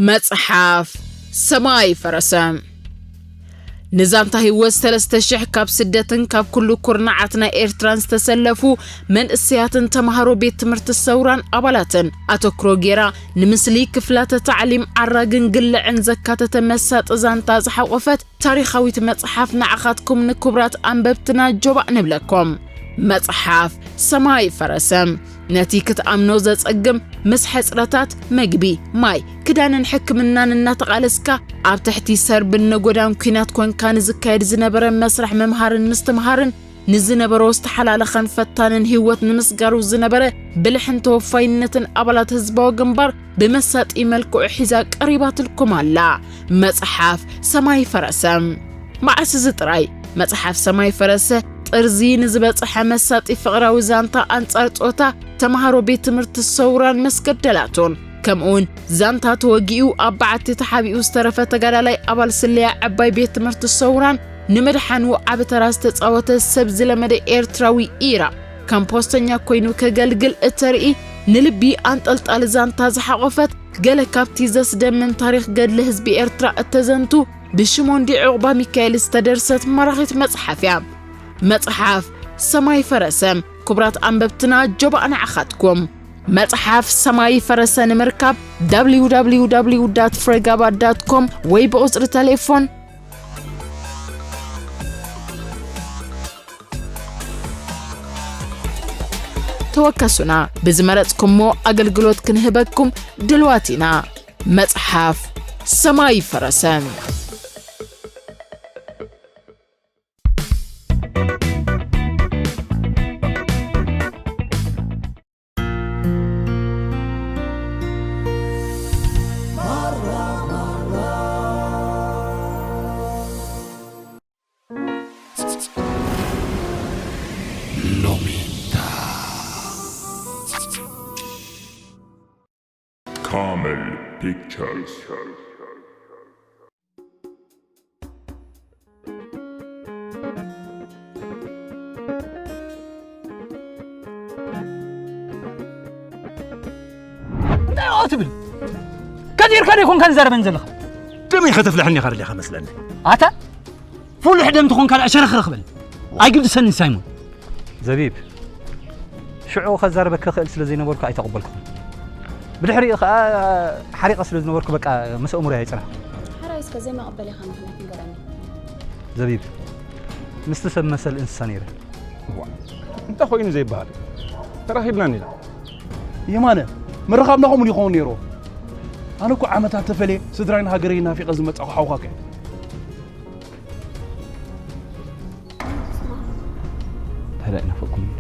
መጽሓፍ ሰማይ ፈረሰ። ንዛንታ ህይወት ሰለስተ ሽሕ ካብ ስደትን ካብ ኩሉ ኩርናዓት ናይ ኤርትራን ዝተሰለፉ መንእሰያትን ተማሃሮ ቤት ትምህርቲ ሰውራን ኣባላትን ኣተኩሮ ጌራ፣ ንምስሊ ክፍላተ ታዕሊም ዓራግን ግልዕን ዘካተተ መሳጢ ዛንታ ዝሓቖፈት ታሪኻዊት መጽሓፍ ንዓኻትኩም ንክቡራት ኣንበብትና ጆባእ ንብለኩም። መጽሓፍ ሰማይ ፈረሰ። ነቲ ክትኣምኖ ዘጸግም፣ ምስ ሕጽረታት መግቢ፣ ማይ፣ ክዳንን ሕክምናን እናተቓለስካ፣ ኣብ ትሕቲ ሰርብን ነጎዳን ኲናት ኮንካ ንዝካየድ ዝነበረ መስርሕ ምምሃርን ምስትምሃርን፣ ንዝነበሮ ዝተሓላለኸን ፈታንን ህይወት ንምስጋሩ ዝነበረ ብልሕን ተወፋይነትን ኣባላት ህዝባዊ ግንባር ብመሳጢ መልክዑ ሒዛ ቀሪባትልኩም ኣላ። መጽሓፍ ሰማይ ፈረሰ። መዓስ እዚ ጥራይ፣ መጽሓፍ ሰማይ ፈረሰ ጥርዚ ንዝበጽሐ መሳጢ ፍቕራዊ ዛንታ ኣንጻር ጾታ ተማሃሮ ቤት ትምህርቲ ሰውራን መስገደላቱን፣ ከምኡውን ዛንታ ተወጊኡ ኣብ በዓቲ ተሓቢኡ ዝተረፈ ተጋዳላይ ኣባል ስለያ ዕባይ ቤት ትምህርቲ ሰውራን ንምድሓኑ ዓቢ ተራ ዝተጻወተ ሰብ ዝለመደ ኤርትራዊ ኢራ ከም ፖስተኛ ኮይኑ ከገልግል እተርኢ ንልቢ ኣንጠልጣሊ ዛንታ ዝሓቖፈት ገለ ካብቲ ዘስደምም ታሪኽ ገድሊ ህዝቢ ኤርትራ እተዘንቱ ብሽሞንዲ ዑቕባ ሚካኤል ዝተደርሰት ማራኺት መጽሓፍ እያ። መጽሓፍ ሰማይ ፈረሰ። ክቡራት ኣንበብትና ጆባእ ንዓኻትኩም። መጽሓፍ ሰማይ ፈረሰ ንምርካብ www ፍሬጋባ ዳት ኮም ወይ ብቁጽሪ ተሌፎን ተወከሱና። ብዝመረጽኩሞ ኣገልግሎት ክንህበኩም ድልዋት ኢና። መጽሓፍ ሰማይ ፈረሰ። ሎሚታ። Camel Pictures. እንታይ ኢኻ ትብል? ከዲርካ ዶ ይኮንካ ዝዛረበን ዘለኻ? ደመይ ከተፍልሐኒ ኢኻ ደሊኻ መስለኒ። ኣታ ፍሉሕ ደም ትኾን ካልእ ሸረኽረኽ በል። ኣይግድሰኒ ሳይሞን። ዘቢብ፣ ሽዑ ከዛረበካ ክእል ስለ ዘይነበርኩ ኣይተቐበልኩኹን። ብድሕሪኡ ከኣ ሓሪቐ ስለ ዝነበርኩ በቃ ምስ ኣእምሮይ ኣይጸናሕኩን። ሓራይ እስከ ዘይመቐበሊኻ ምኽንያት ንገረኒ። ዘቢብ፣ ምስቲ ሰብ መሰል እንስሳ ነይረ። ዋ፣ እንታይ ኮይኑ ዘይበሃል? ተራኺብና ኔርና። የማነ፣ ምርኻብና ከምኡ ይኸውን ነይሩ። ኣነ እኮ ዓመታት ተፈልየ ስድራይን ሃገረይን ናፊቐ ዝመጻኹ ሓውኻከ። እንታይ ደኣ ይናፍቐኩም ኢለ።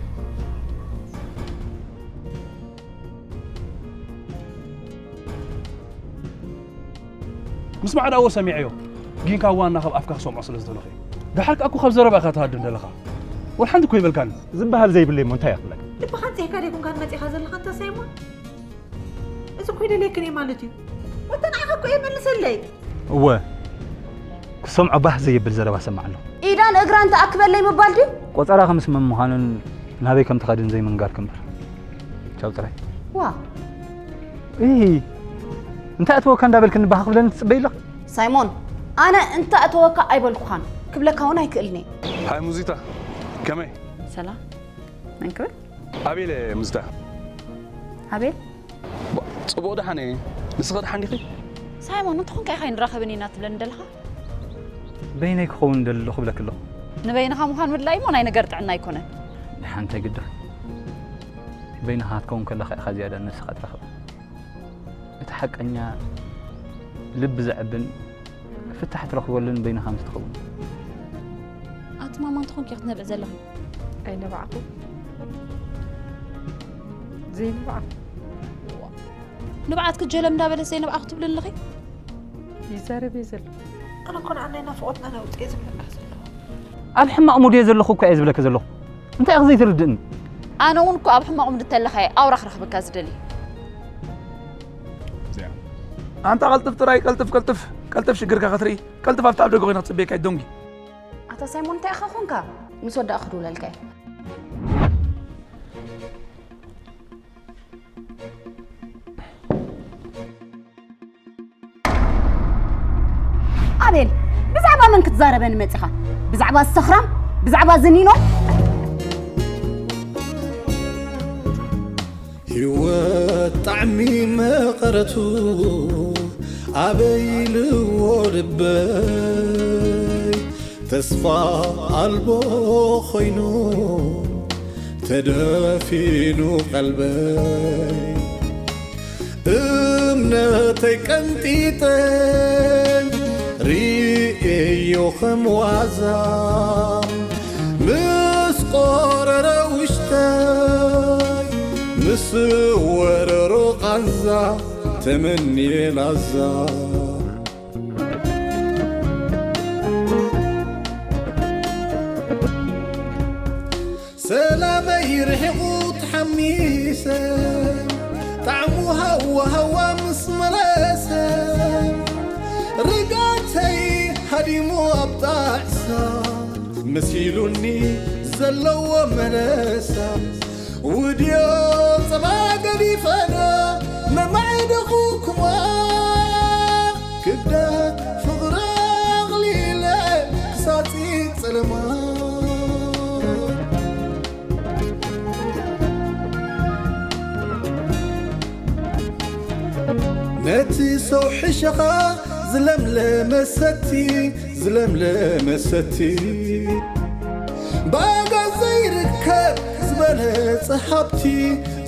ምስ ማዕዳዎ ሰሚዐዮ፣ ግን ካብ ዋና ካብ ኣፍካ ክሰምዖ ስለ ዝደለኹ እየ። ደሓር ከኣ እኮ ካብ ዘረባ ኢኻ ትሃድም ዘለኻ። ወላ ሓንቲ እኮ ይበልካን። ዝበሃል ዘይብለይ እሞ እንታይ እየ ክብለካ? ልብኻ ኣጽሂካ ደይኮንካ መጺኻ ዘለኻ ኣንታ ሳይሞን? እዚ እኮ ይደልየክን እየ ማለት እዩ። ወተ ንዓኻ እኮ እየ መልሰለይ። እወ፣ ክሰምዖ ባህ ዘየብል ዘረባ ሰማዕ ኣለኹ። ኢዳን እግራን ተኣክበለይ ምባል ድዩ? ቆጸራ ክምስመም ምዃኑን ናበይ ከም ትኸድን ዘይምንጋር ክምበር። ቻው ጥራይ። ዋ። እሂ፣ እንታይ ኣተወካ እንዳበልክኒ ባህ ክብለኒ ትጽበይ ኣለኺ? ሳይሞን፣ ኣነ እንታይ ኣተወካ ኣይበልኩኻን። ክብለካ እውን ኣይክእልን እየ። ሃይ ሙዚታ፣ ከመይ? ሰላም። መን ክብል? ኣቤል እየ ሙዚታ። ኣቤል? ባ-፣ ጽቡቕ ደሓን እየ። ንስኺ ደሓን ዲኺ? ሳይሞን፣ እንተኾንካ ኢኻ ንራኸብን ኢና ትብለኒ ዘለኻ? በይነይ ክኸውን ደሊ ኣለኹ ክብለኪ ኣለኹ። ንበይንኻ ምዃን ምድላይ እሞ ናይ ነገር ጥዕና ኣይኮነን። ደሓን እንታይ ግድኺ? በይንኻ ክትከውን ከለኻ ኢኻ ዝያዳ ንነብስኻ ትረኽባ። እቲ ሓቀኛ ልቢ ዘዕብን ፍታሕ ትረኽበሉን በይንኻ ምስ ትኸውን። ኣቲ ማማ እንተኾንኪ ክትነብዒ ዘለኺ? ኣይነባዕኹ። ዘይነባዕኹ። ንብዓት ክጀለም እንዳበለት ዘይነባዕኹ ትብሊ ኣለኺ? ይዛረብ እየ ዘለኹ። ኣነ እኮ ንዓናይ ናፍቖትና ነውጽ እየ ዝብለካ ዘለኹ። ኣብ ሕማቕ ሙድ እየ ዘለኹ እኮ እየ ዝብለኪ ዘለኹ። እንታይ ኢኺ ዘይትርድእኒ? ኣነ እውን እኮ ኣብ ሕማቕ ሙድ እንተለኻ እየ ኣውራ ክረኽበካ ዝደሊ። ኣንታ ቀልጥፍ ጥራይ፣ ቀልጥፍ፣ ቀልጥፍ፣ ቀልጥፍ ሽግርካ ክትርኢ፣ ቀልጥፍ ኣብቲ ኣብ ደገ ኮይና ክትጽበየካ እየ፣ ዶንጊ። ኣታ ሳይሞን፣ እንታይ ኢኻ ኾንካ? ምስ ወዳእኩ ክድውለልካ እየ። ቤል፣ ብዛዕባ መን ክትዛረበኒ መጺኻ? ብዛዕባ ሰኽራም? ብዛዕባ ዝኒኖ? ህይወት ጣዕሚ መቐረቱ ኣበይ ኢልዎ ልበይ፣ ተስፋ ኣልቦ ኮይኑ ተደፊኑ ቀልበይ። እምነተይ ቀንጢጠ ርእየዮ ከም ዋዛ፣ ምስ ቆረረ ውሽጠይ፣ ምስ ወረሮ ቃንዛ፣ ተመንየ ላዛ። ሰላመይ ርሒቑ ተሓሚሰ፣ ጣዕሙ ሃዋ ሃዋ ምስ መለሰ፣ ርጋተይ ሃዲሙ ኣብ ጣዕሳ፣ መሲሉኒ ዘለዎ መለሳ። ውድዮ ጸባ ገዲፈና፣ መማዕደኹኩማ ክብደት ፍቕሪ ኣቕሊለ ክሳጺ ጸለማ። ነቲ ሰው ሕሸኻ ዝለምለመ ሰቲ፣ ዝለምለመ ሰቲ። ብኣጋ ዘይርከብ ዝበለጸ ሃብቲ፣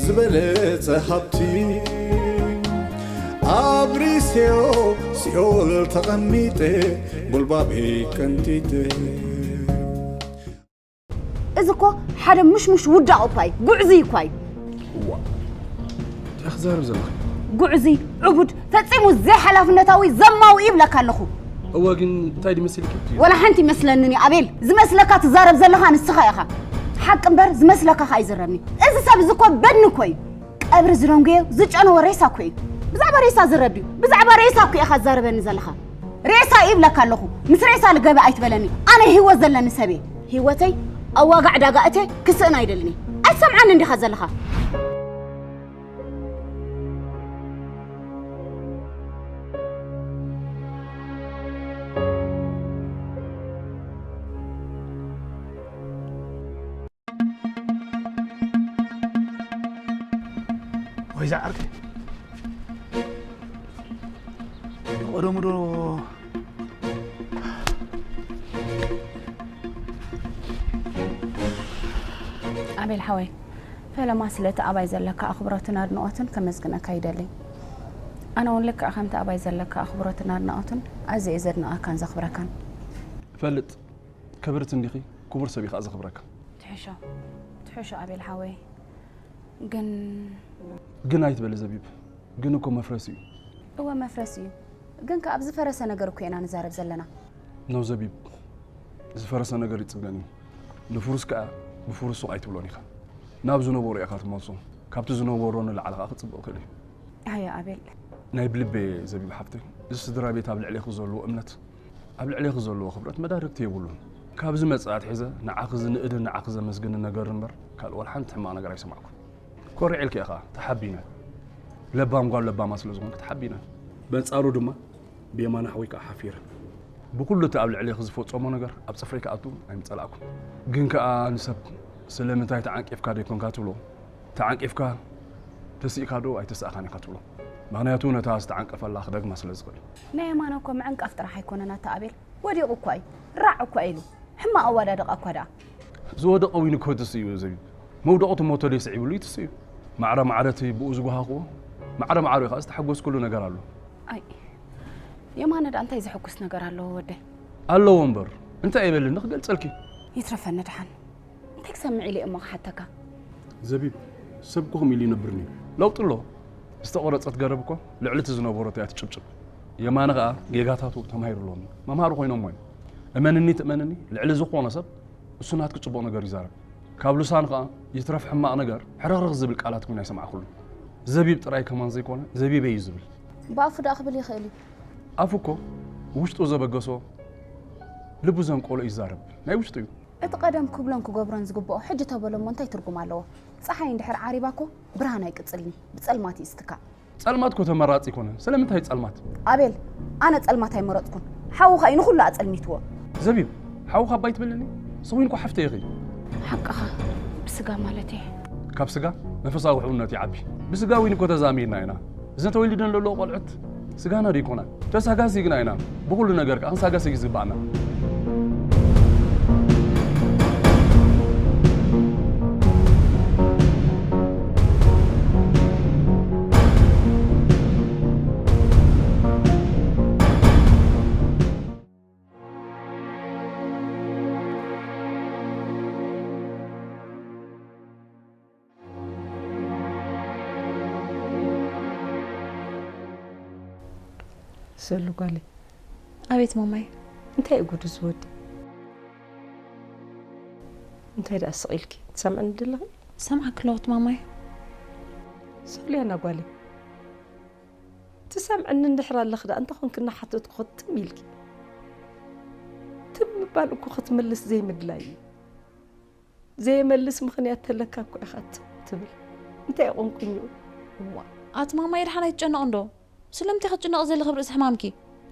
ዝበለጸ ሃብቲ። ኣብሪሴዮ ሲኦል ተቐሚጠ፣ ጉልባበይ ቀንጢጠ። እዚ እኮ ሓደ ምሽሙሽ ውዳቕ እኳ እዩ፣ ጉዕዙይ እኳ እዩ። እዋ፣ እንታይ ክዛረብ ዘለኺ? ጉዕዙይ፣ ዕቡድ፣ ፈጺሙ ዘይሓላፍነታዊ፣ ዘማዊ ይብለካ ኣለኹ። እወ፣ ግን እንታይ ድመስልኪ? ወላ ሓንቲ ይመስለንን እዩ፣ ኣቤል። ዝመስለካ ትዛረብ ዘለኻ ንስኻ ኢኻ። ሓቂ እምበር ዝመስለካ ከኣ ኣይዝረብን እዩ። እዚ ሰብ እዚ እኮ በድኒ እኮ እዩ። ቀብሪ ዝደንጎዮ ዝጨነወ ሬሳ እኮ እዩ። ብዛዕባ ሬሳ ዝረብ ድዩ? ብዛዕባ ሬሳ እኮ ኢኻ ትዛረበኒ ዘለኻ። ሬሳ ይብለካ ኣለኹ። ምስ ሬሳ ልገበ ኣይትበለኒ። ኣነ ህይወት ዘለኒ ሰብ እየ። ህይወተይ ኣብ ዋጋ ዕዳጋ እትየ ክስእን ኣይደልን እየ። ኣይትሰምዓንን ዲኻ ዘለኻ? ወይ ዝዓርከይ፣ ብቐደሙ ዶ? ኣቤል ሓወይ፣ ፈለማ ስለቲ ኣባይ ዘለካ ኣኽብሮትን ኣድንቖትን ከመስግነካ ይደሊ። ኣነ እውን ልክዕ ከምቲ ኣባይ ዘለካ ኣኽብሮትን ኣድንቖትን ኣዝየ እየ ዘድንቐካን ዘኽብረካን። እፈልጥ፣ ክብርቲ እንዲኺ፣ ክቡር ሰብ እዩ ከኣ ዘኽብረካ። ትሕሾ፣ ትሕሾ ኣቤል ሓወይ። ግን ግን ኣይትበሊ ዘቢብ፣ ግን እኮ መፍረሲ እዩ። እወ መፍረሲ እዩ፣ ግን ከኣ ኣብ ዝፈረሰ ነገር እኮ ኢና ንዛረብ ዘለና። ነው ዘቢብ፣ ዝፈረሰ ነገር ይጽገን እዩ። ንፍሩስ ከኣ ብፍሩስ ሱቕ ኣይትብሎን ኢኻ። ናብ ዝነበሮ ኢኻ ትመልሶ። ካብቲ ዝነበሮ ንላዕሊ ከኣ ክጽብቕ ይኽእል እዩ። ኣየ ኣቤል። ናይ ብልበ ዘቢብ ሓፍተይ፣ እዚ ስድራ ቤት ኣብ ልዕሌኺ ዘለዎ እምነት፣ ኣብ ልዕሌኺ ዘለዎ ክብረት መዳርግቲ የብሉን። ካብ ዝመጽእ ኣትሒዘ ንዓኺ ዝንእድን ንዓኺ ዘመስግንን ነገር እምበር ካልእ ዋላ ሓንቲ ሕማቕ ነገር ኣይሰማዕኩን። ኮሪዐልኪ እየ ኸኣ፣ ተሓቢነ። ለባም ጓል ለባማ ስለ ዝኾንኪ ተሓቢነ። በንጻሩ ድማ ብየማነ ሓወይ ከኣ ሓፊረ። ብኹሉ እቲ ኣብ ልዕሌኺ ዝፈጸሞ ነገር ኣብ ጽፍረይ ክኣቱ ኣይምጸላእኩን። ግን ከኣ ንሰብ ስለምንታይ ተዓንቂፍካ ደይኮንካ ትብሎ? ተዓንቂፍካ ተሲእካ ዶ ኣይተሳእካን ኢኻ ትብሎ? ምኽንያቱ ነታ ዝተዓንቀፈላ ክደግማ ስለ ዝኽእል። ናይ የማነ እኮ ምዕንቃፍ ጥራሕ ኣይኮነን ኣታ ኣቤል፣ ወዲቑ እኳ እዩ፣ ራዕ እኳ ኢሉ፣ ሕማቕ ኣወዳድቓ እኳ ደኣ። ዝወደቐ ዊን እኮ ትስእዩ ዘቢብ። መውደቑ እቲ ሞቶ ደይስዒብሉ እዩ ትስእዩ። ማዕረ ማዕረ እቲ ብኡ ዝጓሃኽዎ፣ ማዕረ ማዕረ እዩ ከኣ ዝተሓጎስኩሉ ነገር ኣሎ። ኣይ፣ የማነ ደኣ እንታይ ዘሐጉስ ነገር ኣለዎ ወደይ? ኣለዎ እምበር፣ እንታይ ይበልኒ ክገልጸልኪ? ይትረፈኒ ደሓን። እንታይ ክሰምዕ ኢለ እሞ ክሓተካ? ዘቢብ፣ ሰብ እኮ ከምኡ ኢሉ ይነብር ነይሩ። ለውጢ ኣሎ። ዝተቖረጸት ገረብ እኮ ልዕሊ እቲ ዝነበረቶ እያ ትጭብጭብ። የማነ ከኣ ጌጋታቱ ተማሂሩ ኣሎ። መምሃሪ ኮይኖሞ እዮም። እመንኒ ትእመንኒ፣ ልዕሊ ዝኾነ ሰብ እሱ ናትኪ ጽቡቕ ነገር ይዛረብ። ካብ ልሳኑ ከኣ ይትረፍ ሕማቕ ነገር ሕርኽርኽ ዝብል ቃላት እውን ኣይሰማዕኩሉን። ዘቢብ ጥራይ ከማን ዘይኮነ፣ ዘቢበይ እዩ ዝብል። ብኣፉ ደኣ ክብል ይኽእል እዩ። ኣፉ እኮ ውሽጡ ዘበገሶ፣ ልቡ ዘንቀሎ እዩ ዝዛረብ። ናይ ውሽጡ እዩ። እቲ ቀደም ክብሎን ክገብሮን ዝግብኦ ሕጂ ተበሎ እሞ እንታይ ትርጉም ኣለዎ? ጸሓይ እንድሕር ዓሪባ እኮ ብርሃን ኣይቅጽልን እዩ፣ ብጸልማት እዩ ዝትካእ። ጸልማት እኮ ተመራጺ ኣይኮነን። ስለምንታይ ጸልማት? ኣቤል፣ ኣነ ጸልማት ኣይመረጽኩን። ሓውኻ እዩ ንኹሉ ኣጸልሚትዎ። ዘቢብ፣ ሓውኻ ኣባይ ትብልኒ? ስኺ እኮ ሓፍተይ ኢኺ። ሓቅኻ፣ ብስጋ ማለት እየ። ካብ ስጋ መንፈሳዊ ሕውነት ይዓቢ። ብስጋ እውን እኮ ተዛሚድና ኢና። እዘን ተወሊደን ዘለዋ ቆልዑት ስጋና ዶ ይኮና? ተሳጋሲ ግና ኢና። ብኹሉ ነገር ከኣ ክንሳገስ እዩ ዝግባኣና። ሰሉ ጓለይ፣ ኣቤት ማማይ። እንታይ እዩ ጉዱ ዝወዲ? እንታይ ደኣ ስቕ ኢልኪ ትሰምዕኒ ደለኺ? ሰምዓኪ ኣለኹ ማማይ። ሶልያና ጓለይ፣ ትሰምዕኒ እንድሕር ኣለኺ ደኣ እንታይ ኾንኪ እናሓተትኩ ኽትም ኢልኪ? ትም ምባል እኮ ክትምልስ ዘይምድላይ እዩ። ዘየመልስ ምኽንያት ተለካ እኮ ኢኻ ትም ትብል። እንታይ እዩ ቁንቁኝኡ? እዋ፣ ኣቲ ማማይ ደሓን ኣይትጨነቕ እንዶ። ስለምንታይ ክትጭነቒ ዘለኺ ኣብ ርእሲ ሕማምኪ?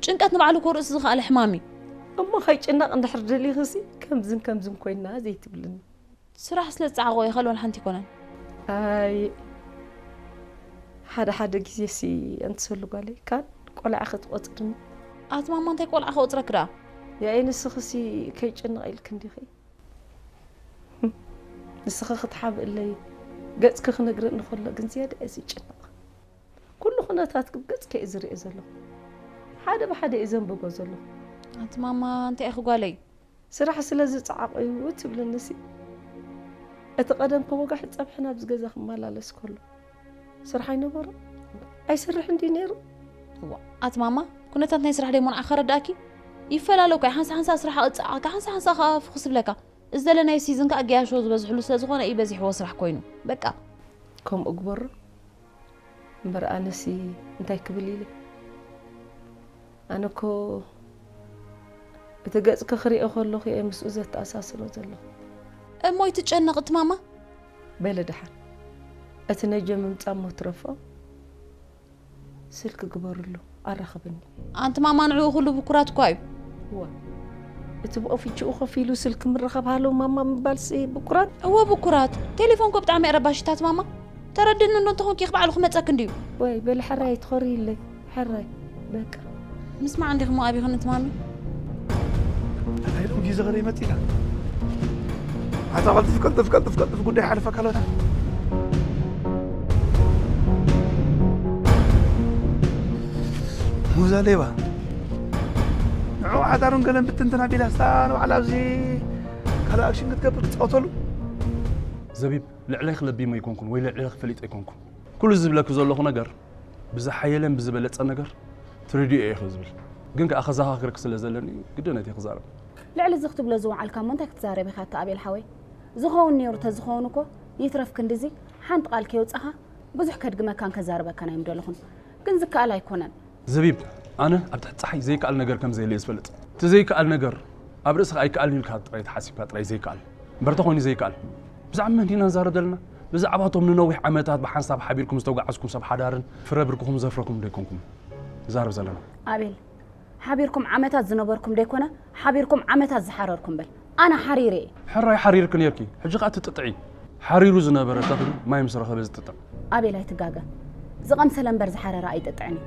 ጭንቀት ንባዕሉ እኮ ርእሲ ዝኸኣለ ሕማም እዩ። እሞ ከይጭነቕ እንድሕር ደሊኽሲ ከምዝን ከምዝን ኮይና ዘይትብልኒ። ስራሕ ስለ ዝጸዓቖ እየ ካልእ ዋላ ሓንቲ ኣይኮነን። ኣይ ሓደ ሓደ ግዜሲ ኣንቲ ሰሉ ጓለይ ካን ቆልዓ ክትቆጽርኒ። ኣቲ ማማ እንታይ ቆልዓ ክቆጽረኪ ደኣ? ያኢ ንስኽሲ ከይጭነቕ ኢልኪ እንዲኺ። ንስኺ ክትሓብእለይ ገጽኪ ክነግረኒ ከሎ ግን ዝያዳ እየ ዝጭነቕ። ኩሉ ኩነታትኪ ብገጽኪ እየ ዝርእዮ ዘለኹ። ሓደ ብሓደ እየ ዘንብቦ ዘለኹ። ኣቲ ማማ እንታይ ኢኺ ጓለይ? ስራሕ ስለ ዝጸዓቑ እዩ ትብልኒሲ። እቲ ቀደም ከ ወጋሒ ጸብሒ ናብዚ ገዛ ክመላለስ ከሎ ስራሕ ኣይነበሮ? ኣይሰርሕን ድዩ ነይሩ? እዋ፣ ኣቲ ማማ ኩነታት ናይ ስራሕ ደይሞ ንዓኺ ከረድኣኪ? ይፈላለ እኮ እዩ። ሓንሳ ሓንሳ ስራሕ ክጸዓቐካ፣ ሓንሳ ሓንሳ ከኣ ፍኹስ ይብለካ። እዚ ዘለናዮ ሲዝን ከኣ ገያሾ ዝበዝሕሉ ስለ ዝኾነ እዩ በዚሕዎ ስራሕ ኮይኑ። በቃ። ከምኡ ግበሮ። እምበር ኣነሲ እንታይ ክብል ኢለ? ኣነ እኮ እቲ ገጽኪ ክሪኦ ከለኹ እየ ምስኡ ዘተኣሳስሮ ዘለኹ። እሞ ኣይትጨነቒ እቲ ማማ። በሊ ደሓን እቲ ነጆ ምምጻእ እሞ ትረፎ። ስልኪ ግበርሉ ኣራኽብኒ። ኣንቲ ማማ ንዕኡ ኩሉ ብኩራት እኳ እዩ። እዋ እቲ ብኦፊችኡ ኮፍ ኢሉ ስልኪ ምርኻብ ሃሎ ማማ ምባልሲ ብኩራት? እወ ብኩራት። ቴሌፎን እኮ ብጣዕሚ እያ ረባሺት ኣቲ ማማ። ተረድእኒ እንዶ እንተኾንኪ ባዕሉ ክመጸኪ እንድዩ። ወይ በሊ ሕራይ ትኾርይለይ ሕራይ በቃ። ምስማዕ እንዲኺ እሞ ኣቢኺ ንትማሚ። እንታይ ዶ ግዜ ኸደ ይመጽእ ኢላ። ኣታ ቀልጥፍ ቀልጥፍ ቀልጥፍ ቀልጥፍ ጉዳይ ሓለፈካ ኣሎና። ሙዛ ሌባ ንዑ ሓዳሩን ገለን ብትንትን ኣቢላ ስታ ንባዕላ ኣብዚ ካልእ ኣክሽን ክትገብር ክትጻወተሉ። ዘቢብ ልዕለይ ክለቢሞ ኣይኮንኩን ወይ ልዕለይ ክፈሊጦ ኣይኮንኩን። ኩሉ ዝብለኪ ዘለኹ ነገር ብዝሓየለን ብዝበለጸ ነገር ትርድዮ ኢኺ ዝብል ግን ከኣ ከዘኻኽረኪ ስለ ዘለኒ ግድነት እየ ክዛረብ። ልዕሊ እዚ ክትብሎ ዝወዓልካ እሞ እንታይ ክትዛረብ ኢኻ ኣቶ ኣቤል ሓወይ? ዝኸውን ነይሩ ተዝኸውን እኮ ይትረፍ ክንድዚ ሓንቲ ቃል ከየውጻኻ ብዙሕ ከድግመካን ከዛርበካን ኣይምደለኹን። ግን ዝከኣል ኣይኮነን። ዘቢብ፣ ኣነ ኣብ ትሕቲ ጸሓይ ዘይከኣል ነገር ከም ዘየለ እየ ዝፈልጥ። እቲ ዘይከኣል ነገር ኣብ ርእስኻ ኣይከኣልን ኢልካ ጥራይ ተሓሲብካ ጥራይ ዘይከኣል እምበር ተኾይኑ ዘይከኣል። ብዛዕባ መን ዲና ንዛረብ ዘለና? ብዛዕባ እቶም ንነዊሕ ዓመታት ብሓንሳብ ሓቢርኩም ዝተጓዓዝኩም ሰብ ሓዳርን ፍረ ብርክኹም ዘፍረኹም ዶ ኣይኮንኩም ንዛረብ ዘለና? ኣቤል፣ ሓቢርኩም ዓመታት ዝነበርኩም ደይኮነ ሓቢርኩም ዓመታት ዝሓረርኩም በል። ኣነ ሓሪረ እየ። ሕራይ ሓሪርኪ ነይርኪ፣ ሕጂ ኸኣ ትጥጥዒ። ሓሪሩ ዝነበረ ተኽሊ ማይ ምስ ረኸበ ዝጥጥዕ። ኣቤል ኣይትጋገ። ዝቐምሰለ እምበር ዝሓረረ ኣይጥጥዕን እዩ።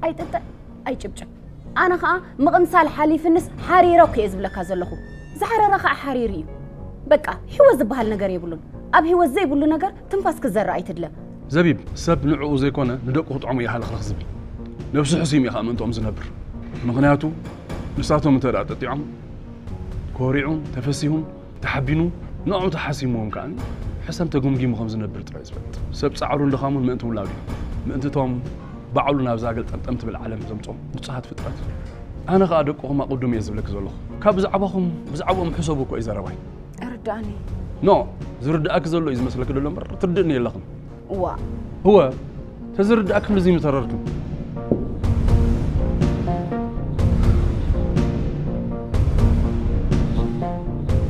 ኣይጥጥዕ ኣይጭብጭብ። ኣነ ኸኣ ምቕምሳል ሓሊፍንስ ሓሪረ እኮ እየ ዝብለካ ዘለኹ። ዝሓረረ ኸኣ ሓሪሩ እዩ። በቃ ህይወት ዝበሃል ነገር የብሉን። ኣብ ህይወት ዘይብሉ ነገር ትንፋስ ክትዘርእ ኣይትድለ። ዘቢብ፣ ሰብ ንዕኡ ዘይኮነ ንደቁ ክጥዕሙ እየ ሃለኽለኽ ዝብል። ነብሱ ሕሲም እዩ ኸኣ ምእንትኦም ዝነብር። ምኽንያቱ ንሳቶም እንተ ደኣ ጠጢዖም፣ ኮሪዑ፣ ተፈሲሁ፣ ተሓቢኑ፣ ንዕኡ ተሓሲምዎም ከኣ ሕሰም ተጉምጊሙ ከም ዝነብር ጥራይ እዩ ዝፈልጥ። ሰብ ጻዕሩን ድኻሙን ምእንቲ ውላዱ እዩ። ምእንቲ እቶም ባዕሉ ናብዛ ገልጠምጠም ትብል ዓለም ዘምጽኦም ንጹሃት ፍጥረት። ኣነ ኸኣ ደቅኹም ኣቕድሙ እየ ዝብለኪ ዘለኹ። ካብ ብዛዕባኹም ብዛዕብኦም ሕሰቡ እኮ እዩ ዘረባይ። ርድኣኒ። ኖ፣ ዝርድኣኪ ዘሎ እዩ ዝመስለኪ ዘሎ እምበር ትርድእኒ የለኽን። እዋ። እወ፣ ተዝርድኣኪ ምዚ ምተረርክን።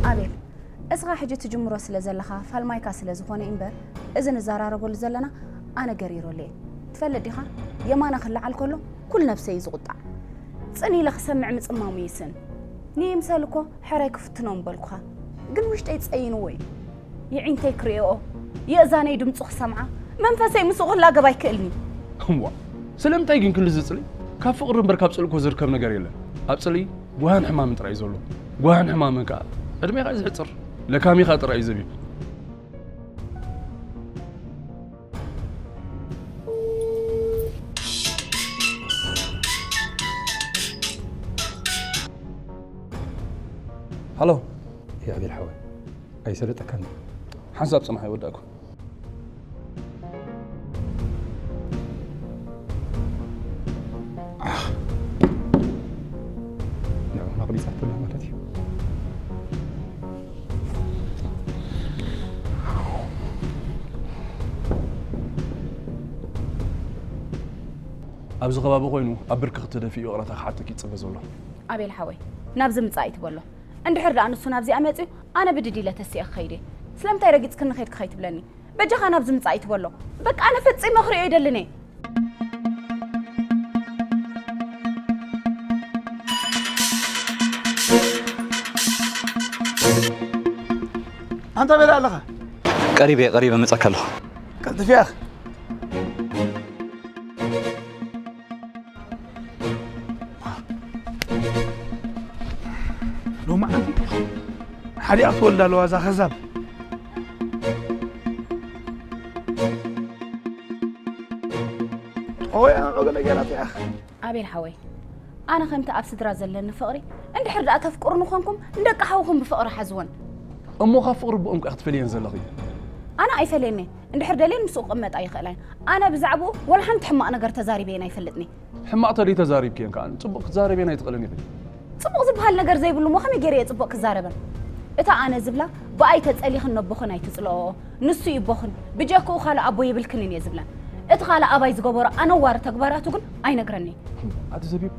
ኣቤል፣ እስኻ ሕጂ ትጅምሮ ስለ ዘለኻ ፋልማይካ ስለ ዝኾነ እምበር እዚ ንዘራረበሉ ዘለና ኣነ ገሪሮለይ። ትፈልጥ ዲኻ? የማነ ክለዓል ከሎ ኩል ነብሰይ እዩ ዝቑጣዕ። ጽን ኢለ ክሰምዕ ምጽማሙ ይስን። ንይምሰል እኮ ሕራይ ክፍትኖ ምበልኩኻ። ግን ውሽጠይ ጸይንዎ እዩ። የዒንተይ ክርእዮ፣ የእዛነይ ድምፁ ክሰምዓ፣ መንፈሰይ ምስኡ ክላገብ ኣይክእልኒ። እዋ፣ ስለምንታይ ግን ክንድዚ ጽልኢ? ካብ ፍቕሪ እምበር ካብ ጽልኢ እኮ ዝርከብ ነገር የለን። ኣብ ጽልኢ ጓህን ሕማምን ጥራይ እዩ ዘሎ። ጓህን ሕማምን ከኣ ዕድሜኻ እዩ ዝሕጽር። ለካሚኻ ጥራይ እዩ ዘቢብ። ሃሎ። የዕቤል ሓወይ፣ ኣይሰለጠካን። ሓንሳብ ጽናሕ ኣይወዳእኩ። ንዑ፣ ኣቕሊጻትላ ማለት እዩ። ኣብዚ ከባቢ ኮይኑ ኣብ ብርክኽ ተደፊኡ ይቕረታ ክሓተኪ ይጽበ ዘሎ። ኣቤል ሓወይ፣ ናብዚ ምጻእ ኣይትበሎ። እንድሕር ደኣ ንሱ ናብዚኣ መጺኡ፣ ኣነ ብድድ ኢለ ተሲኤ ክኸይድ እየ። ስለምንታይ ረጊጽክኒ ኸይድኪ ኸይትብለኒ? በጃኻ ናብዚ ምጻእ ኣይትበሎ። በቃ ኣነ ፈጺመ ክርእዮ ኣይደልን እየ። ኣንታ ኣበይ ኣለኻ? ቀሪበ፣ ቀሪበ መጸካ ኣለኹ። ቀልጥፍ ያኽ። ሎማዓንቲ ሓዲኣ ትወልድ ኣለዋ እዛ ከዛብ። ጠወያ ገለ ገይራቶ እያ። ኣቤል ሓወይ፣ ኣነ ከምቲ ኣብ ስድራ ዘለኒ ፍቕሪ፣ እንድሕር ደኣ ተፍቅሩኒ ኾንኩም፣ ንደቂ ሓውኹም ብፍቕሪ ሓዝወን። እሞ ካብ ፍቕሪ ብኦም ከኣ ክትፈልየን ዘለኺ? ኣነ ኣይፈልየን እየ። እንድሕር ደልየን ምስኡ ክቕመጣ ይኽእላ እየን። ኣነ ብዛዕባኡ ወላ ሓንቲ ሕማቕ ነገር ተዛሪበየን ኣይፈልጥን እየ። ሕማቕ ተደይ ተዛሪብክየን ከኣ ጽቡቕ ክትዛረብየን ኣይትኽእልን ኢኺ። ጽቡቕ ዝበሃል ነገር ዘይብሉ እሞ ከመይ ገይረ እየ ጽቡቕ ክዛረበን? እታ ኣነ ዝብላ ብኣይ ተጸሊኽን ነቦኽን ኣይትጽልኦኦ። ንሱ እዩ ኣቦኽን፣ ብጀክኡ ካልእ ኣቦ የብልክንን እየ ዝብለን። እቲ ካልእ ኣባይ ዝገበሮ ኣነዋሪ ተግባራቱ ግን ኣይነግረንን እየ። ኣቲ ዘቢብ፣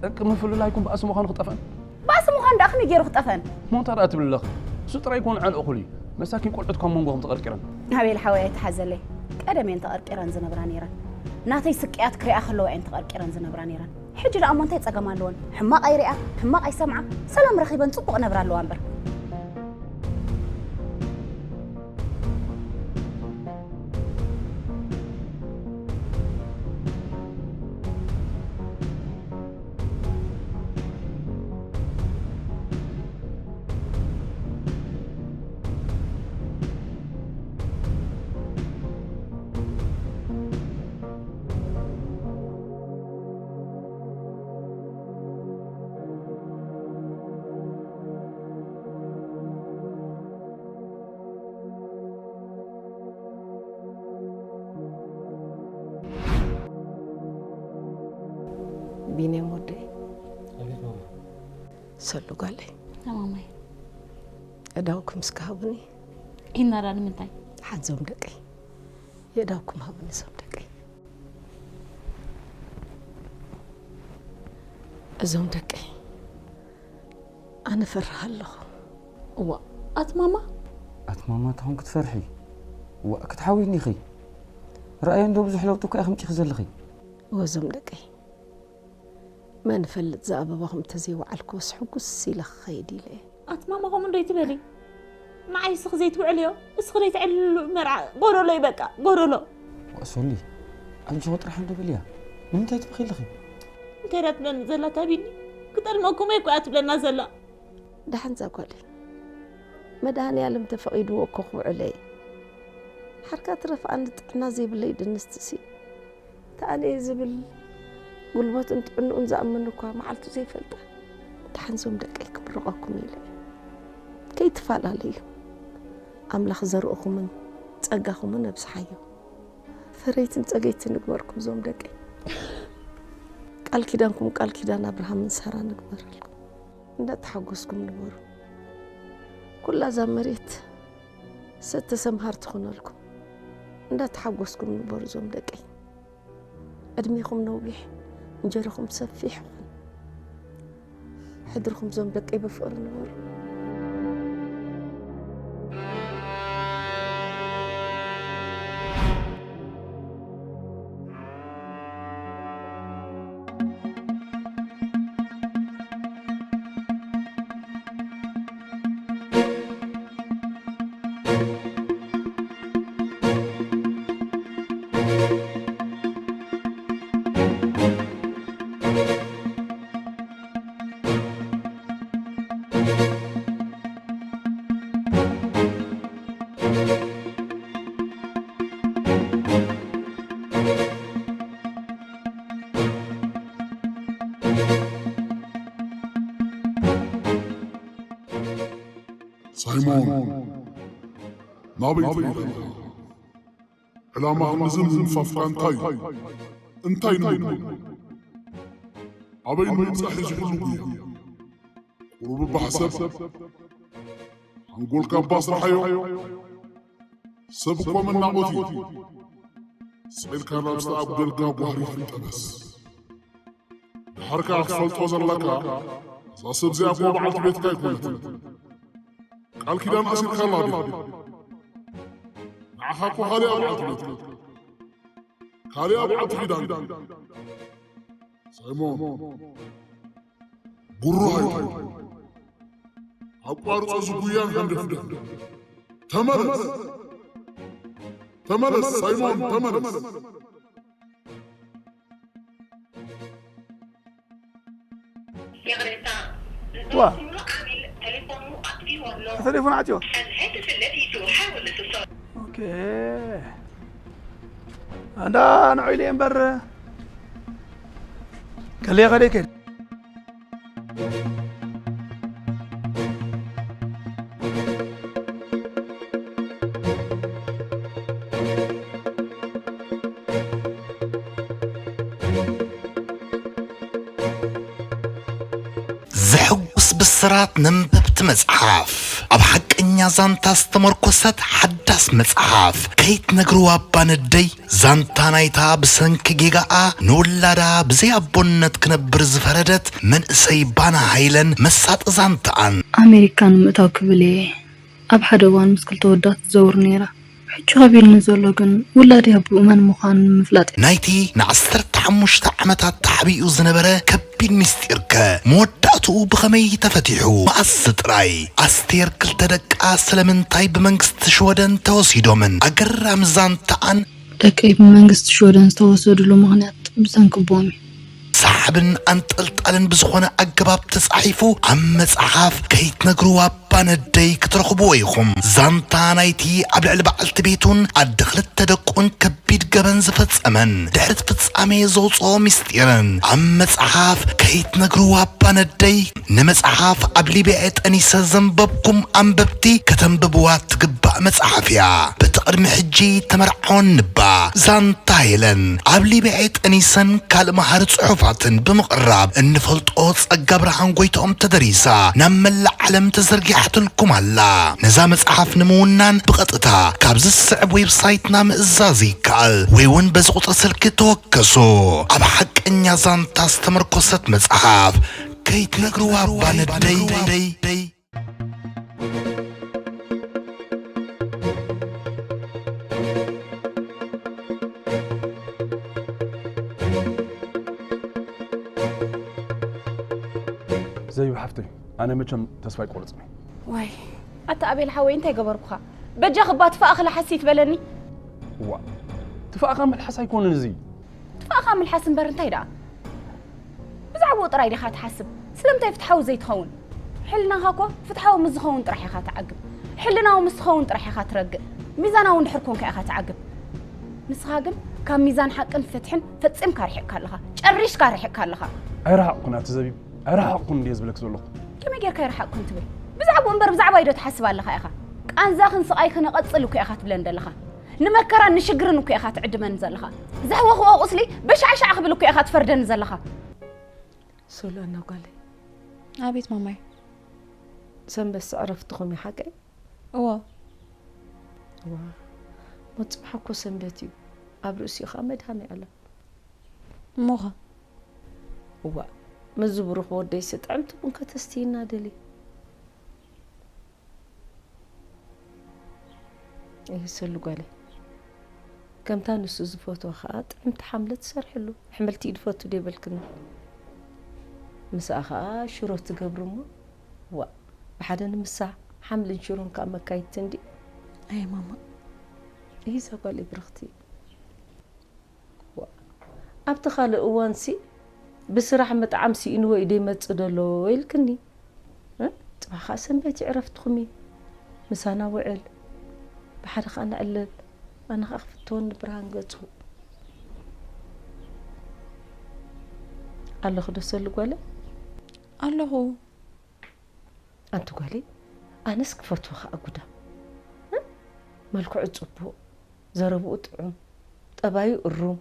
ጠንቂ ምፍልላይኩም ባእሲ ምዃኑ ክጠፍአን? ባእሲ ምዃን ደኣ ከመይ ገይሩ ክጠፍአን? እሞ እንታይ ደኣ ትብሊ ኣለኺ? እሱ ጥራይ ኣይኮነ ዕንኡ እኹል እዩ። መሳኪን ቆልዑት ካብ መንጎኹም ተቐርቂረን። ኣቤል ሓወይ ኣይትሓዘለይ። ቀደም እየን ተቐርቂረን ዝነብራ ነይረን። ናተይ ስቅያት ክሪኣ ከለዋ እየን ተቐርቂረን ዝነብራ ነይረን። ሕጂ ደኣ እሞ እንታይ ጸገም ኣለወን? ሕማቕ ኣይሪኣ፣ ሕማቕ ኣይሰምዓ፣ ሰላም ረኺበን ጽቡቕ ነብራ ኣለዋ እምበር። ቢንያም ወደይ። ኣቤት ማማ። ሰሉ ጓለይ። ማማይ። ዕዳውኩም እስከ ሃቡኒ። ኢናራ ንምንታይ? ሓንዞም ደቀይ። የእዳውኩም ሃቡኒ ዞም ደቀይ። እዞም ደቀይ፣ ኣነ ፈርህ ኣለኹ። እዋ፣ ኣቲ ማማ? ኣቲ ማማ፣ እንታይ ኾንኪ ትፈርሒ? እዋ፣ ክትሓውይኒ ኢኺ። ረኣዮ እንዶ ብዙሕ ለውጢ እኮ ኢኺ ምጪኺ ዘለኺ። እወ፣ እዞም ደቀይ፣ መን ይፈልጥ፣ እዛ ኣበባኹም እንተዘይወዓልክዎስ ሕጉስ ኢለ ክኸይድ ኢለ እየ። ኣቲ ማማ፣ ከምኡ እንዶ ኣይትበሊ። ንዓይ እስኺ ዘይትውዕልዮ፣ እስኺ ዘይትዕልሉ መርዓ ጎደሎ እዩ በቃ፣ ጎደሎ። ዋእ ሶሊ፣ ኣጆኺ ጥራሕ እንዶ በልያ። ንምንታይ ትበኺ ኣለኺ? እንታይ ደኣ ትብለኒ ዘላ እታ ቢኒ? ክጠልመኩም እየ እኮ እያ ትብለና ዘላ። ደሓን እዛ ጓለይ፣ መድሃኔ ኣለም ተፈቒድዎ እኮ ክውዕል እየ። ሓርካ ትረፍ ኣነ ጥዕና ዘይብለይ ድንስትሲ። ተኣነየ ዝብል ጉልበቱን ጥዕንኡን ዝኣምን እኳ መዓልቱ ዘይፈልጣ። ደሓን ዞም ደቀይ ክምርቐኩም ኢለ እየ። ከይትፈላለዩ። ኣምላኽ ዘርእኹምን ጸጋኹምን ኣብዝሓዮ። ፈረይትን ጸገይትን ንግበርኩም ዞም ደቀይ። ቃል ኪዳንኩም ቃል ኪዳን ኣብርሃምን ሳራ ንግበረልኩም። እንዳተሓጎስኩም ንበሩ። ኩላ እዛ መሬት ሰተ ሰምሃር ትኹነልኩም። እንዳተሓጎስኩም ንበሩ ዞም ደቀይ። ዕድሜኹም ነዊሕ፣ እንጀርኹም ሰፊሕ ይኹን። ሕድርኹም ዞም ደቀይ ብፍቕሪ ንበሩ። ሳይሞን፣ ናበይ ትኸይድ ኣለኻ? ዕላማኻ ንዝም ንምፋፍካ እንታይ እዩ? እንታይ ንምግባር? ኣበይ ንምብጻሕ እዩ እዚ ኩሉ ጉያ? ቁሩብ እባ ሕሰብ። ሓንጎልካ እባ ኣስርሓዮ። ሰብ እኮ መናቖት እዩ። ስቕ ኢልካ ናብ ዝተኣጉደልካ ጓህሪ ትጠበስ። ደሓር ከኣ ክትፈልጦ ዘለካ፣ እዛ ሰብ እዚኣ እኮ በዓልቲ ቤትካ ኣይኮነትን። ቃል ኪዳን ኣሲርካላ ዲኻ? ንዓኻ እኮ ካልኣ በዓልቲ ቤትካ። ካልኣ በዓልቲ ኪዳን። ሳይሞን፣ ጉሩ ኣይትኹን። ኣቋርጾ እዚ ጉያን ሃንደፍደፍ። ተመለስ። ተመለስ ሳይሞን፣ ተመለስ። ይቕሬታ፣ ዋ። ዝደወልኩምሉ ዓሚል ቴሌፎኑ ኣጥፊእዎ ኣሎ። ተሌፎን ዓጽዮ። الهاتف الذي تحاول اتصال ኦኬ። ኣንዳ ንዑ ኢለ እምበር ከልየ ከደይ ከድ ዘሐጉስ ብስራት ነንበብቲ መጽሓፍ፣ ኣብ ሓቀኛ ዛንታ ዝተመርኮሰት ሓዳስ መጽሓፍ ከይትነግርዋ እባ ነደይ። ዛንታ ናይታ ብሰንኪ ጌጋኣ ንውላዳ ብዘይ ኣቦነት ክነብር ዝፈረደት መንእሰይ ባና ሃይለን መሳጢ ዛንታኣን። ኣሜሪካ ንምእታው ክብል እየ ኣብ ሓደ እዋን ምስ ክልተ ወዳት ትዘውር ነይራ። ሕጂ ከቢድኒ ዘሎ ግን ውላደይ ኣቦኡ መን ምዃኑ ንምፍላጥ እዩ። ናይቲ ንዓሰርተ ሓሙሽተ ዓመታት ተሓቢኡ ዝነበረ ከቢድ ምስጢርከ መወዳእትኡ ብኸመይ ተፈቲሑ? መኣስ ጥራይ? ኣስቴር ክልተ ደቃ ስለምንታይ ብመንግስቲ ሽወደን ተወሲዶምን? ኣገራሚ ዛንታኣን ደቀይ ብመንግስቲ ሽወደን ዝተወሰድሉ ምኽንያት ብሰንኪ ኣቦኦም እዩ። ሰሓብን ኣንጠልጣልን ብዝኾነ ኣገባብ ተጻሒፉ ኣብ መጽሓፍ ከይትነግርዋ ባነደይ ክትረኽብዎ ኢኹም። ዛንታ ናይቲ ኣብ ልዕሊ በዓልቲ ቤቱን ኣደ ክልተ ደቁን ከቢድ ገበን ዝፈጸመን ድሕሪ እቲ ፍጻሜ ዘውጽኦ ምስጢርን ኣብ መጽሓፍ ከይትነግርዋ ባነደይ። ንመጽሓፍ ኣብ ሊብያ ጠኒሰ ዘንበብኩም ኣንበብቲ ከተንብብዋ ትግባእ መጽሓፍ እያ። በቲ ቅድሚ ሕጂ ተመርዓወኒ እባ ዛንታ ሄለን ኣብ ሊብያ ጠኒሰን ካልእ መሃሪ ጽሑፋትን ብምቕራብ እንፈልጦ ጸጋ ብርሃን ጎይትኦም ተደሪሳ ናብ መላእ ዓለም ተዘርጊሓትልኩም ኣላ። ነዛ መጽሓፍ ንምውናን ብቐጥታ ካብዚ ዝስዕብ ዌብሳይትና ምእዛዝ ይከኣል ወይ እውን በዚ ቁጽሪ ስልኪ ተወከሱ። ኣብ ሓቀኛ ዛንታ ዝተመርኮሰት መጽሓፍ ከይትነግርዋ እባ ነደይ። ዘቢብ ሓፍተይ፣ ኣነ መቸም ተስፋ ኣይቆርጽን እየ። ዋይ ኣታ ኣቤል ሓወይ እንታይ ገበርኩኻ? በጃ ክባ ትፋእኺ ለሓሲት በለኒ። እዋ ትፋእኻ መልሓስ ኣይኮነን እዚ። ትፋእኻ ምልሓስ እምበር እንታይ ደኣ? ብዛዕባኡ ጥራይ ዲኻ ትሓስብ? ስለምንታይ ፍትሓዊ ዘይትኸውን? ሕልናኻ እኮ ፍትሓዊ ምስ ዝኸውን ጥራሕ ኢኻ ትዓግብ። ሕልናዊ ምስ ትኸውን ጥራሕ ኢኻ ትረግእ። ሚዛናዊ እንድሕር ኮንካ ኢኻ ትዓግብ። ንስኻ ግን ካብ ሚዛን ሓቅን ፍትሕን ፈጺምካ ርሒቕካ ኣለኻ። ጨሪሽካ ርሒቕካ ኣለኻ። ኣይረሓቕኩን ኣቲ ዘቢብ፣ ኣይረሓቕኩን እንድየ ዝብለኪ ዘለኹ። ከመይ ጌርካ ኣይረሓቕኩን ትብል? ብዛዕባኡ እምበር ብዛዕባይ ዶ ትሓስብ ኣለኻ ኢኻ? ቃንዛኽን ስቓይክን እቐጽል እኮ ኢኻ ትብለኒ ዘለኻ። ንመከራን ንሽግርን እኮ ኢኻ ትዕድመኒ ዘለኻ። ዘሕወኽዎ ቁስሊ በሻዕሻዕ ክብል እኮ ኢኻ ትፈርደኒ ዘለኻ። ሶሎና ጓለይ። ኣቤት ማማይ። ሰንበት ዕረፍትኹም እዩ ሓቀይ? እዎ። ዋ ሞት ጽባሕ እኮ ሰንበት እዩ። ኣብ ርእሲኡ ኸኣ መድሃኔ ኣለም። እሞኸ? እዋእ ምስዚ ብሩኽ ወደይሲ ጥዕምቲ ቡን ከተስትይና ደልየ። እሂ ሰሉ ጓለይ፣ ከምታ ንሱ ዝፈትዋ ኸኣ ጥዕምቲ ሓምለ ትሰርሕሉ። ኣሕምልቲ እዩ ድፈቱ ዶ ኣይበልክንን? ምስኣ ኸኣ ሽሮ ትገብሪ እሞ፣ ዋእ ብሓደ ንምሳሕ ሓምልን ሽሮን ከኣ መካይድቲ እንድዩ። ኣየ ማማ። እሂ እዛ ጓለይ ብርኽቲ። ኣብቲ ካልእ እዋንሲ ብስራሕ ምጥዓም ስኢንዎ እዩ ደይመጽእ ደሎ ኢልክኒ። እ? ጽባሕ ከኣ ሰንበት እዩ ዕረፍትኹም እዩ። ምሳና ውዕል። ብሓደ ከኣ ነዕልል። ኣነ ከኣ ክፍትወኒ ብርሃን ገጹ። ኣለኹ ዶ ሰሉ ጓለ? ኣለኹ። ኣንቲ ጓለይ፣ ኣነስ ክፈትዎ ከኣ ጉዳም። እ? መልክዑ ጽቡቕ፣ ዘረብኡ ጥዑም፣ ጠባዩ እሩም።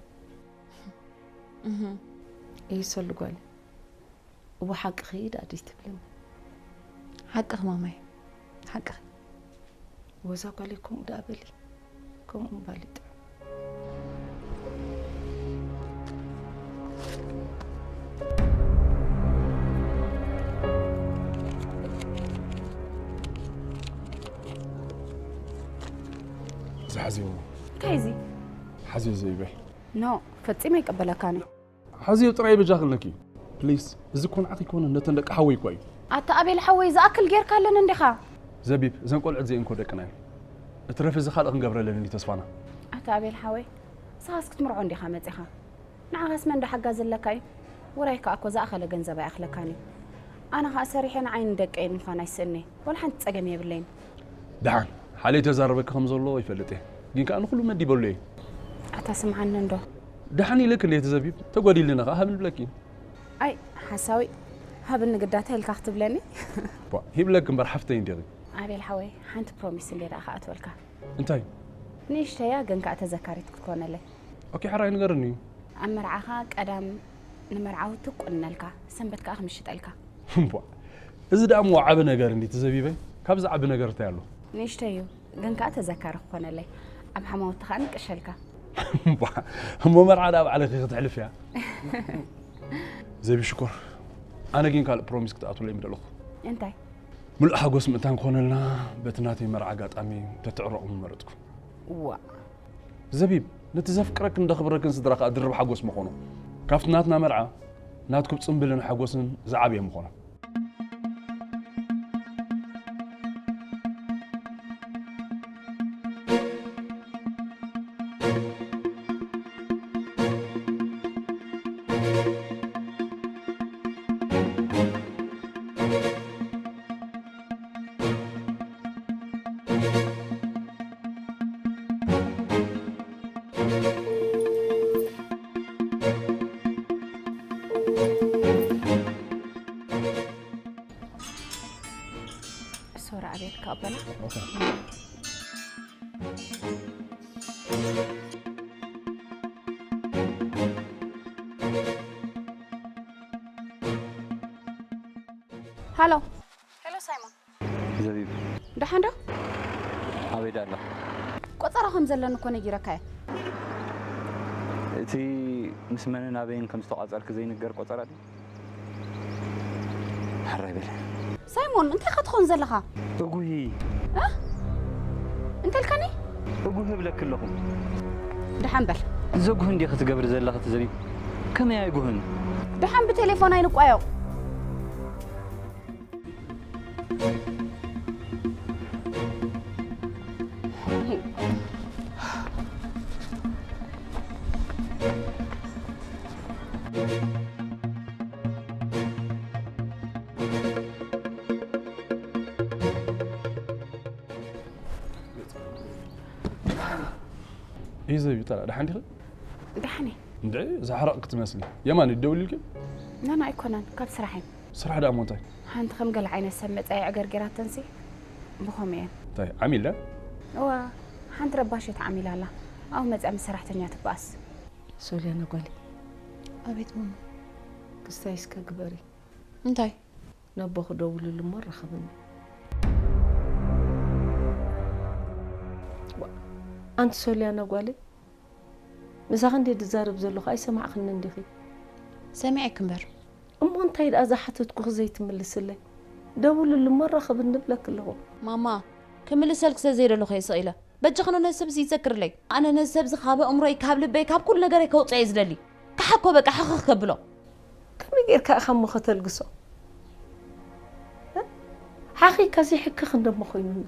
እህ። እይ ሰሉ ጓለይ። እወ ሓቅኺ ደኣ ድዩ ትብልኒ? ሓቅኺ ማማይ፣ ሓቅኺ። ወዛ ጓለይ ከምኡ ደኣ በሊ። ከምኡ ምባል እዩ ጥዑም። እዚ ሓዝዮ። እንታይ እዚ? ሓዝዮ ዘይበይ። ኖ፣ ፈጺመ ኣይቀበለካን እየ። ሓዝዮ ጥራይ በጃ ክለኪ። ፕሊስ፣ እዚ ኮንዓኺ ኮነ ነተን ደቂ ሓወይ እኳ እዩ። ኣታ ኣቤል ሓወይ፣ ዝኣክል ጌርካለን እንዲኻ። ዘቢብ፣ እዘን ቆልዑት እዚኤን እኮ ደቅና እየን። እትረፊ እዚ ካልእ ክንገብረለን እዩ ተስፋና። ኣታ ኣቤል ሓወይ፣ ንስኻስ ክትምርዖ እንዲኻ መጺኻ። ንዓኻስ መን ዶ ሓጋዚ ኣለካ እዩ? ውራይ ከኣ እኮ ዝኣኸለ ገንዘብ ኣይኣኽለካን እዩ። ኣነ ኸኣ ሰሪሐ ንዓይን ደቀይን ምዃን ኣይስእን'የ። ዋላ ሓንቲ ጸገም የብለይን። ደሓን፣ ሓለይ ተዛረበኪ ከም ዘሎ ይፈልጥ እየ። ግን ከኣ ንኹሉ መዲበሉ እየ። ኣታ ስምዓኒ እንዶ። ደሓን ኢለኪ እንድየ ተዘቢብ፣ ተጎዲልና ከኣ ሃብኒ ብለኪ። ኣይ፣ ሓሳዊ፣ ሃብኒ ግዳታ ኢልካ ክትብለኒ? ቧ፣ ሂብለኪ እምበር ሓፍተይ እንዲኺ። ኣቤል ሓወይ፣ ሓንቲ ፕሮሚስ እንድየ ደኣ ክኣትወልካ። እንታይ? ንእሽተያ ግን ከኣ ተዘካሪት ክትኮነለይ። ኦኬ፣ ሕራይ ንገርኒ። ኣብ መርዓኻ ቀዳም ንመርዓዊ ትቁንነልካ፣ ሰንበት ከኣ ክምሽጠልካ። እምቧ፣ እዚ ደኣ እሞ ዓቢ ነገር እንዲ ተዘቢበይ። ካብዚ ዓቢ ነገር እንታይ ኣሎ? ንእሽተይ እዩ፣ ግን ከኣ ተዘካሪ ክኾነለይ። ኣብ ሓማውቲ ከኣ ንቅሸልካ። እምቧ፣ እሞ መርዓ ደኣ ባዕለኺ ክትሕልፍያ። ዘቢ ሽኮር፣ ኣነ ግን ካልእ ፕሮሚስ ክትኣትውለይ ምደለኹ። እንታይ? ምሉእ ሓጎስ ምእንታን ክኾነልና፣ በቲ ናተይ መርዓ ኣጋጣሚ ተትዕረቑ ምመረጽኩ። ዋእ። ዘቢብ፣ ነቲ ዘፍቅረክን ዘኽብረክን ስድራ ከኣ ድርብ ሓጎስ ምኾኖ። ካብቲ ናትና መርዓ፣ ናትኩም ጽምብልን ሓጎስን ዝዓብየ ምኾኖ። ሶራ ኣቤት ከበላ። ኦኬ። ሃሎ። ሄሎ ሳይሞን። ዘቢብ። ደሓን ዶ? ኣበይ ደኣ ኣላ? ቆጸራ ከም ዘለኒ እኮ ነጊረካ እየ። እቲ ምስ መንን ኣበይን ከም ዝተቋጸርክ ዘይንገር ቆጸራ ድዩ? ሕራይ በል። ሳይሞን፣ እንታይ ኢኻ ትኾን ዘለኻ? እጉሂ። እ? እንተልካኒ? እጉሂ እብለኪ ኣለኹ። ደሓን በል። ዘጉሂ እንዲኺ ትገብሪ ዘለኺ ትዘቢብ። ከመይ ኣይጉህን? ደሓን ብቴሌፎን ኣይንቋየቕ። እዩ ዘቢብ፣ ጠላ ደሓን ዲኺ? ደሓን እየ። እንድዒ፣ ዝሓረቕ ክትመስሊ። የማን ደውሊልኪ? ናና ኣይኮነን፣ ካብ ስራሕ እየ። ስራሕ ደኣ እሞ እንታይ? ሓንቲ ከም ገለ ዓይነት ሰብ መጻ ዕገርጊራተንሲ፣ ብኸምኡ እየን። እንታይ፣ ዓሚል ድያ? እዋ፣ ሓንቲ ረባሸት ዓሚል ኣላ። ኣብኡ መጺኣ ምስ ሰራሕተኛ ትበኣስ። ሶልያና ጓለይ። ኣቤት ማማ። ክስታይ እስከ ግበሪ። እንታይ? ነቦኺ ደውልሉ እሞ ራኸብኒ። ዋ፣ ኣንቲ ሶልያና ጓለይ፣ ምሳኺ እንድየ ዝዛረብ ዘለኹ ኣይሰማዕክንን ዲኺ? ሰሚዐኪ እምበር። እሞ እንታይ ደኣ ዝሓተትኩኺ ዘይትምልስለይ? ደውልሉ እሞ ራኸብኒ እብለኪ ኣለኹ። ማማ፣ ክምልሰልኪ ስለ ዘይደለኹ እየ ስቕ ኢለ። በጃኺ ነዚ ሰብዚ ይዘክርለይ። ኣነ ነዚ ሰብዚ ካብ ኣእምሮይ፣ ካብ ልበይ፣ ካብ ኩሉ ነገረይ ከውፅኦ እየ ዝደሊ። ክሓኮ በቃ ሕኽኽ ከብሎ። ከመይ ጌርካ ኢኻ እሞ ከተልግሶ? እ? ሓኺካ ዘይሕክኽ እንደሞ ኮይኑና።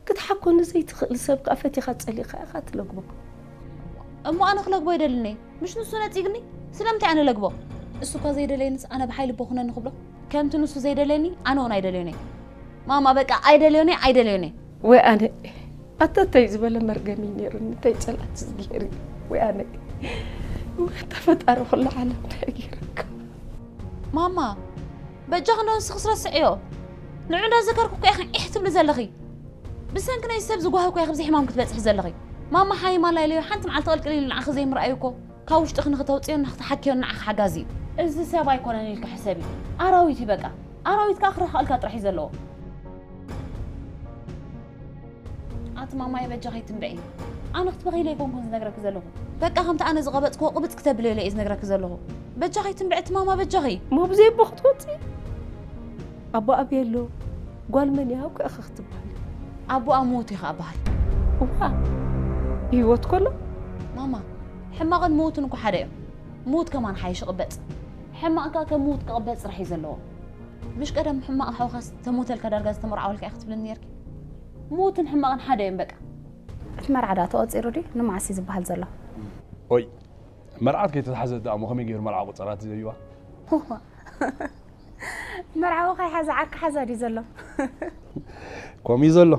ክትሓኮ ንዘይትኽእል ሰብ ከኣ ፈቲኻ ጸሊእካ ኢኻ ትለግቦ። እሞ ኣነ ክለግቦ ኣይደልን እየ። ምሽ ንሱ ነጺግኒ? ስለምንታይ ኣነ ለግቦ? እሱ እኳ ዘይደለየንስ ኣነ ብሓይሊ ቦ ኩነኒ ክብሎ? ከምቲ ንሱ ዘይደለየኒ ኣነ እውን ኣይደልዮን እየ። ማማ በቃ ኣይደልዮን እየ፣ ኣይደልዮን እየ። ወይ ኣነ ኣተተይ ዝበለ መርገም እዩ ነይሩኒ፣ እንታይ ጸላእቲ ዝገይር እዩ። ወይ ኣነ ወይ ተፈጣሪ ኩሉ ዓለም እንታይ ገይረካ? ማማ በጃኺ እንዶ ንስኺ ስረስዕዮ። ንዑ እንዳዘከርኩ እኮ ኢኺ ዒሕ ትብሊ ዘለኺ። ብሰንኪ ናይ ሰብ ዝጓሃ እኮ ኢኺ ብዘይ ሕማም ክትበጽሒ ዘለኺ። ማማ ሓይም ኣላ ኢለዮ ሓንቲ መዓልቲ ቅልቅል ኢሉ ንዓኺ ዘይምርኣዩ እኮ ካብ ውሽጥኺ ንኽተውፅዮን ንኽትሓክዮን ንዓኺ ሓጋዚ እዩ። እዚ ሰብ ኣይኮነን ኢልኪ ሕሰቢ። ኣራዊት እዩ በቃ። ኣራዊት ከዓ ክረሕቐልካ ጥራሕ እዩ ዘለዎ። ኣቲ ማማየ በጃኺ ትንብዒ። ኣነ ክትበኺ ኢለ ኣይኮንኩን ዝነግረኪ ዘለኹ። በቃ ከምቲ ኣነ ዝቐበጽክዎ ቅብጽ ክተብልዮ ኢለ እየ ዝነግረኪ ዘለኹ። በጃኺ ትንብዒ እቲ ማማ በጃኺ። እሞ ብዘይ ኣቦ ክትወፂ? ኣቦ ኣበይ ኣሎ? ጓል መን እያ? ኣብኩ ኢኺ ክትበሃሊ። ኣቦኣ ምዉት እዩ ከዓ በሃል። እዋ ብህይወት ከሎ? ማማ ሕማቕን ምዉትን እኮ ሓደ እዮም። ምዉት ከማን ሓይሽ ይቕበጽ። ሕማቕ ከዓ ከም ምዉት ክቕበጽ ጥራሕ እዩ ዘለዎ። ምሽ ቀደም ሕማቕ ሓውኻስ ተሞተልካ ዳርጋ ዝተመርዓወልካ እየ ክትብልኒ ነርኪ። ምዉትን ሕማቕን ሓደ እዮም በቃ። እቲ መርዓ ዳ ተቖጺሩ ድዩ? ንመዓስ እዩ ዝበሃል ዘሎ? ኦይ መርዓት ከይተታሕዘት ደኣ እሞ ከመይ ገይሩ መርዓ ቁጸራት ዘዩዋ? መርዓዊ ከይሓዘ ዓርኪ ሓዛ ድዩ ዘሎ? ከምኡ እዩ ዘሎ።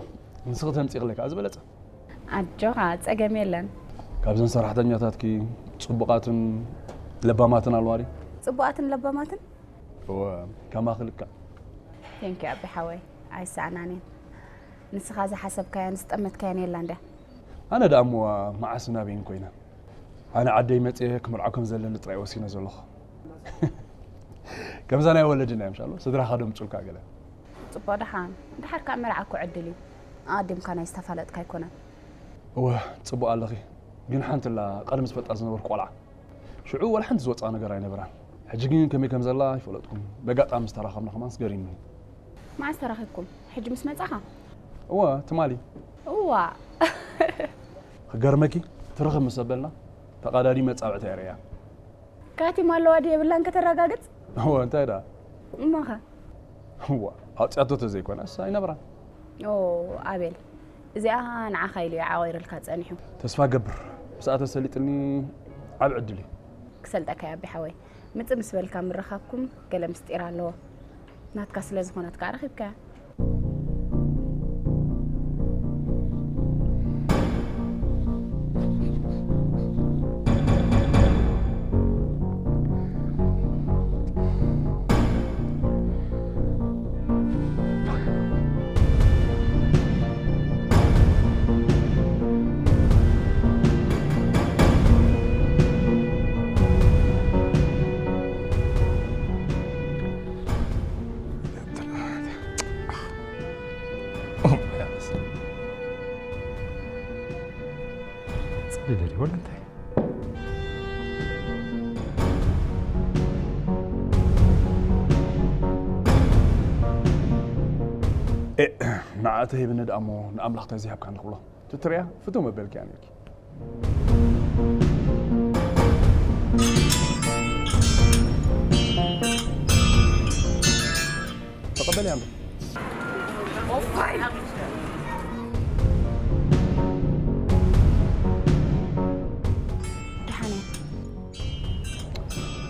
ንስኺ ተምፂእኽለይ ከዓ ዝበለፀ። ኣጆኻ ጸገም የለን። ካብዘን ሰራሕተኛታትኪ ፅቡቓትን ለባማትን ኣለዋ ድዩ? ጽቡቓትን ለባማትን? እወ ከማኺ ልክዕ። ቴንኪ ኣቢ ሓወይ ኣይሰኣናን እየን። ንስኻ ዝሓሰብካያን ዝጠመትካያን የላን ድያ? ኣነ ደኣ እሞ መዓስ ናበይን ኮይነ ኣነ ዓደይ መፅየ ክምርዖ ከም ዘለኒ ጥራይ ወሲነ ዘለኹ። ከምዛ ናይ ወለድና እዮም ሻሎ ስድራኻ ደምፁልካ ገለ። ጽቡቕ ደሓን። ድሓር ከኣ መርዓ እኮ ዕድል እዩ። ኣቐዲምካ ናይ ዝተፋለጥካ ኣይኮነን። እወ ጽቡቕ ኣለኺ። ግን ሓንቲ ኣላ ቀደም ዝፈልጣ ዝነበርኩ ቆልዓ። ሽዑ ወላ ሓንቲ ዝወጽኣ ነገር ኣይነበራን። ሕጂ ግን ከመይ ከም ዘላ ኣይፈለጥኩን። በጋጣሚ ዝተራኸብና ከማንስ ገሪምኒ። መዓስ ተራኺብኩም? ሕጂ ምስ መጻኻ? እወ ትማሊ። እዋ ክገርመኪ ትረኽብ ምስ ኣበልና ተቓዳዲ መጻብዕታ እየ ርእያ። ካቲም ኣለዋ ድየ የብላን ከተረጋግጽ? እወ እንታይ ደኣ? እሞኸ? እዋ ኣውጽኣቶ ተዘይኮነስ ኣይነብራን። ኦ ኣቤል እዚኣ ንዓኻ ኢሉ እዩ ዓቒርልካ ጸኒሑ። ተስፋ ገብር ምስኣ ተሰሊጥኒ ዓቢ ዕድል እዩ። ክሰልጠካ እየ ኣቢ ሓወይ። ምጽእ ምስ በልካ ምርኻብኩም ገለ ምስጢር ኣለዎ። ናትካ ስለ ዝኾነት ከኣ ረኺብካያ። ጸሊለ ድዩ ወላ እንታይ? ንዓ ተሂብኒ ደኣ እሞ ንኣምላኽ እንታይ ዘይሃብካኒ ክብሎ ትትርያ ፍትው መበልኪያ ነርኪ። ተቐበልያ እንዶ። ደሓነ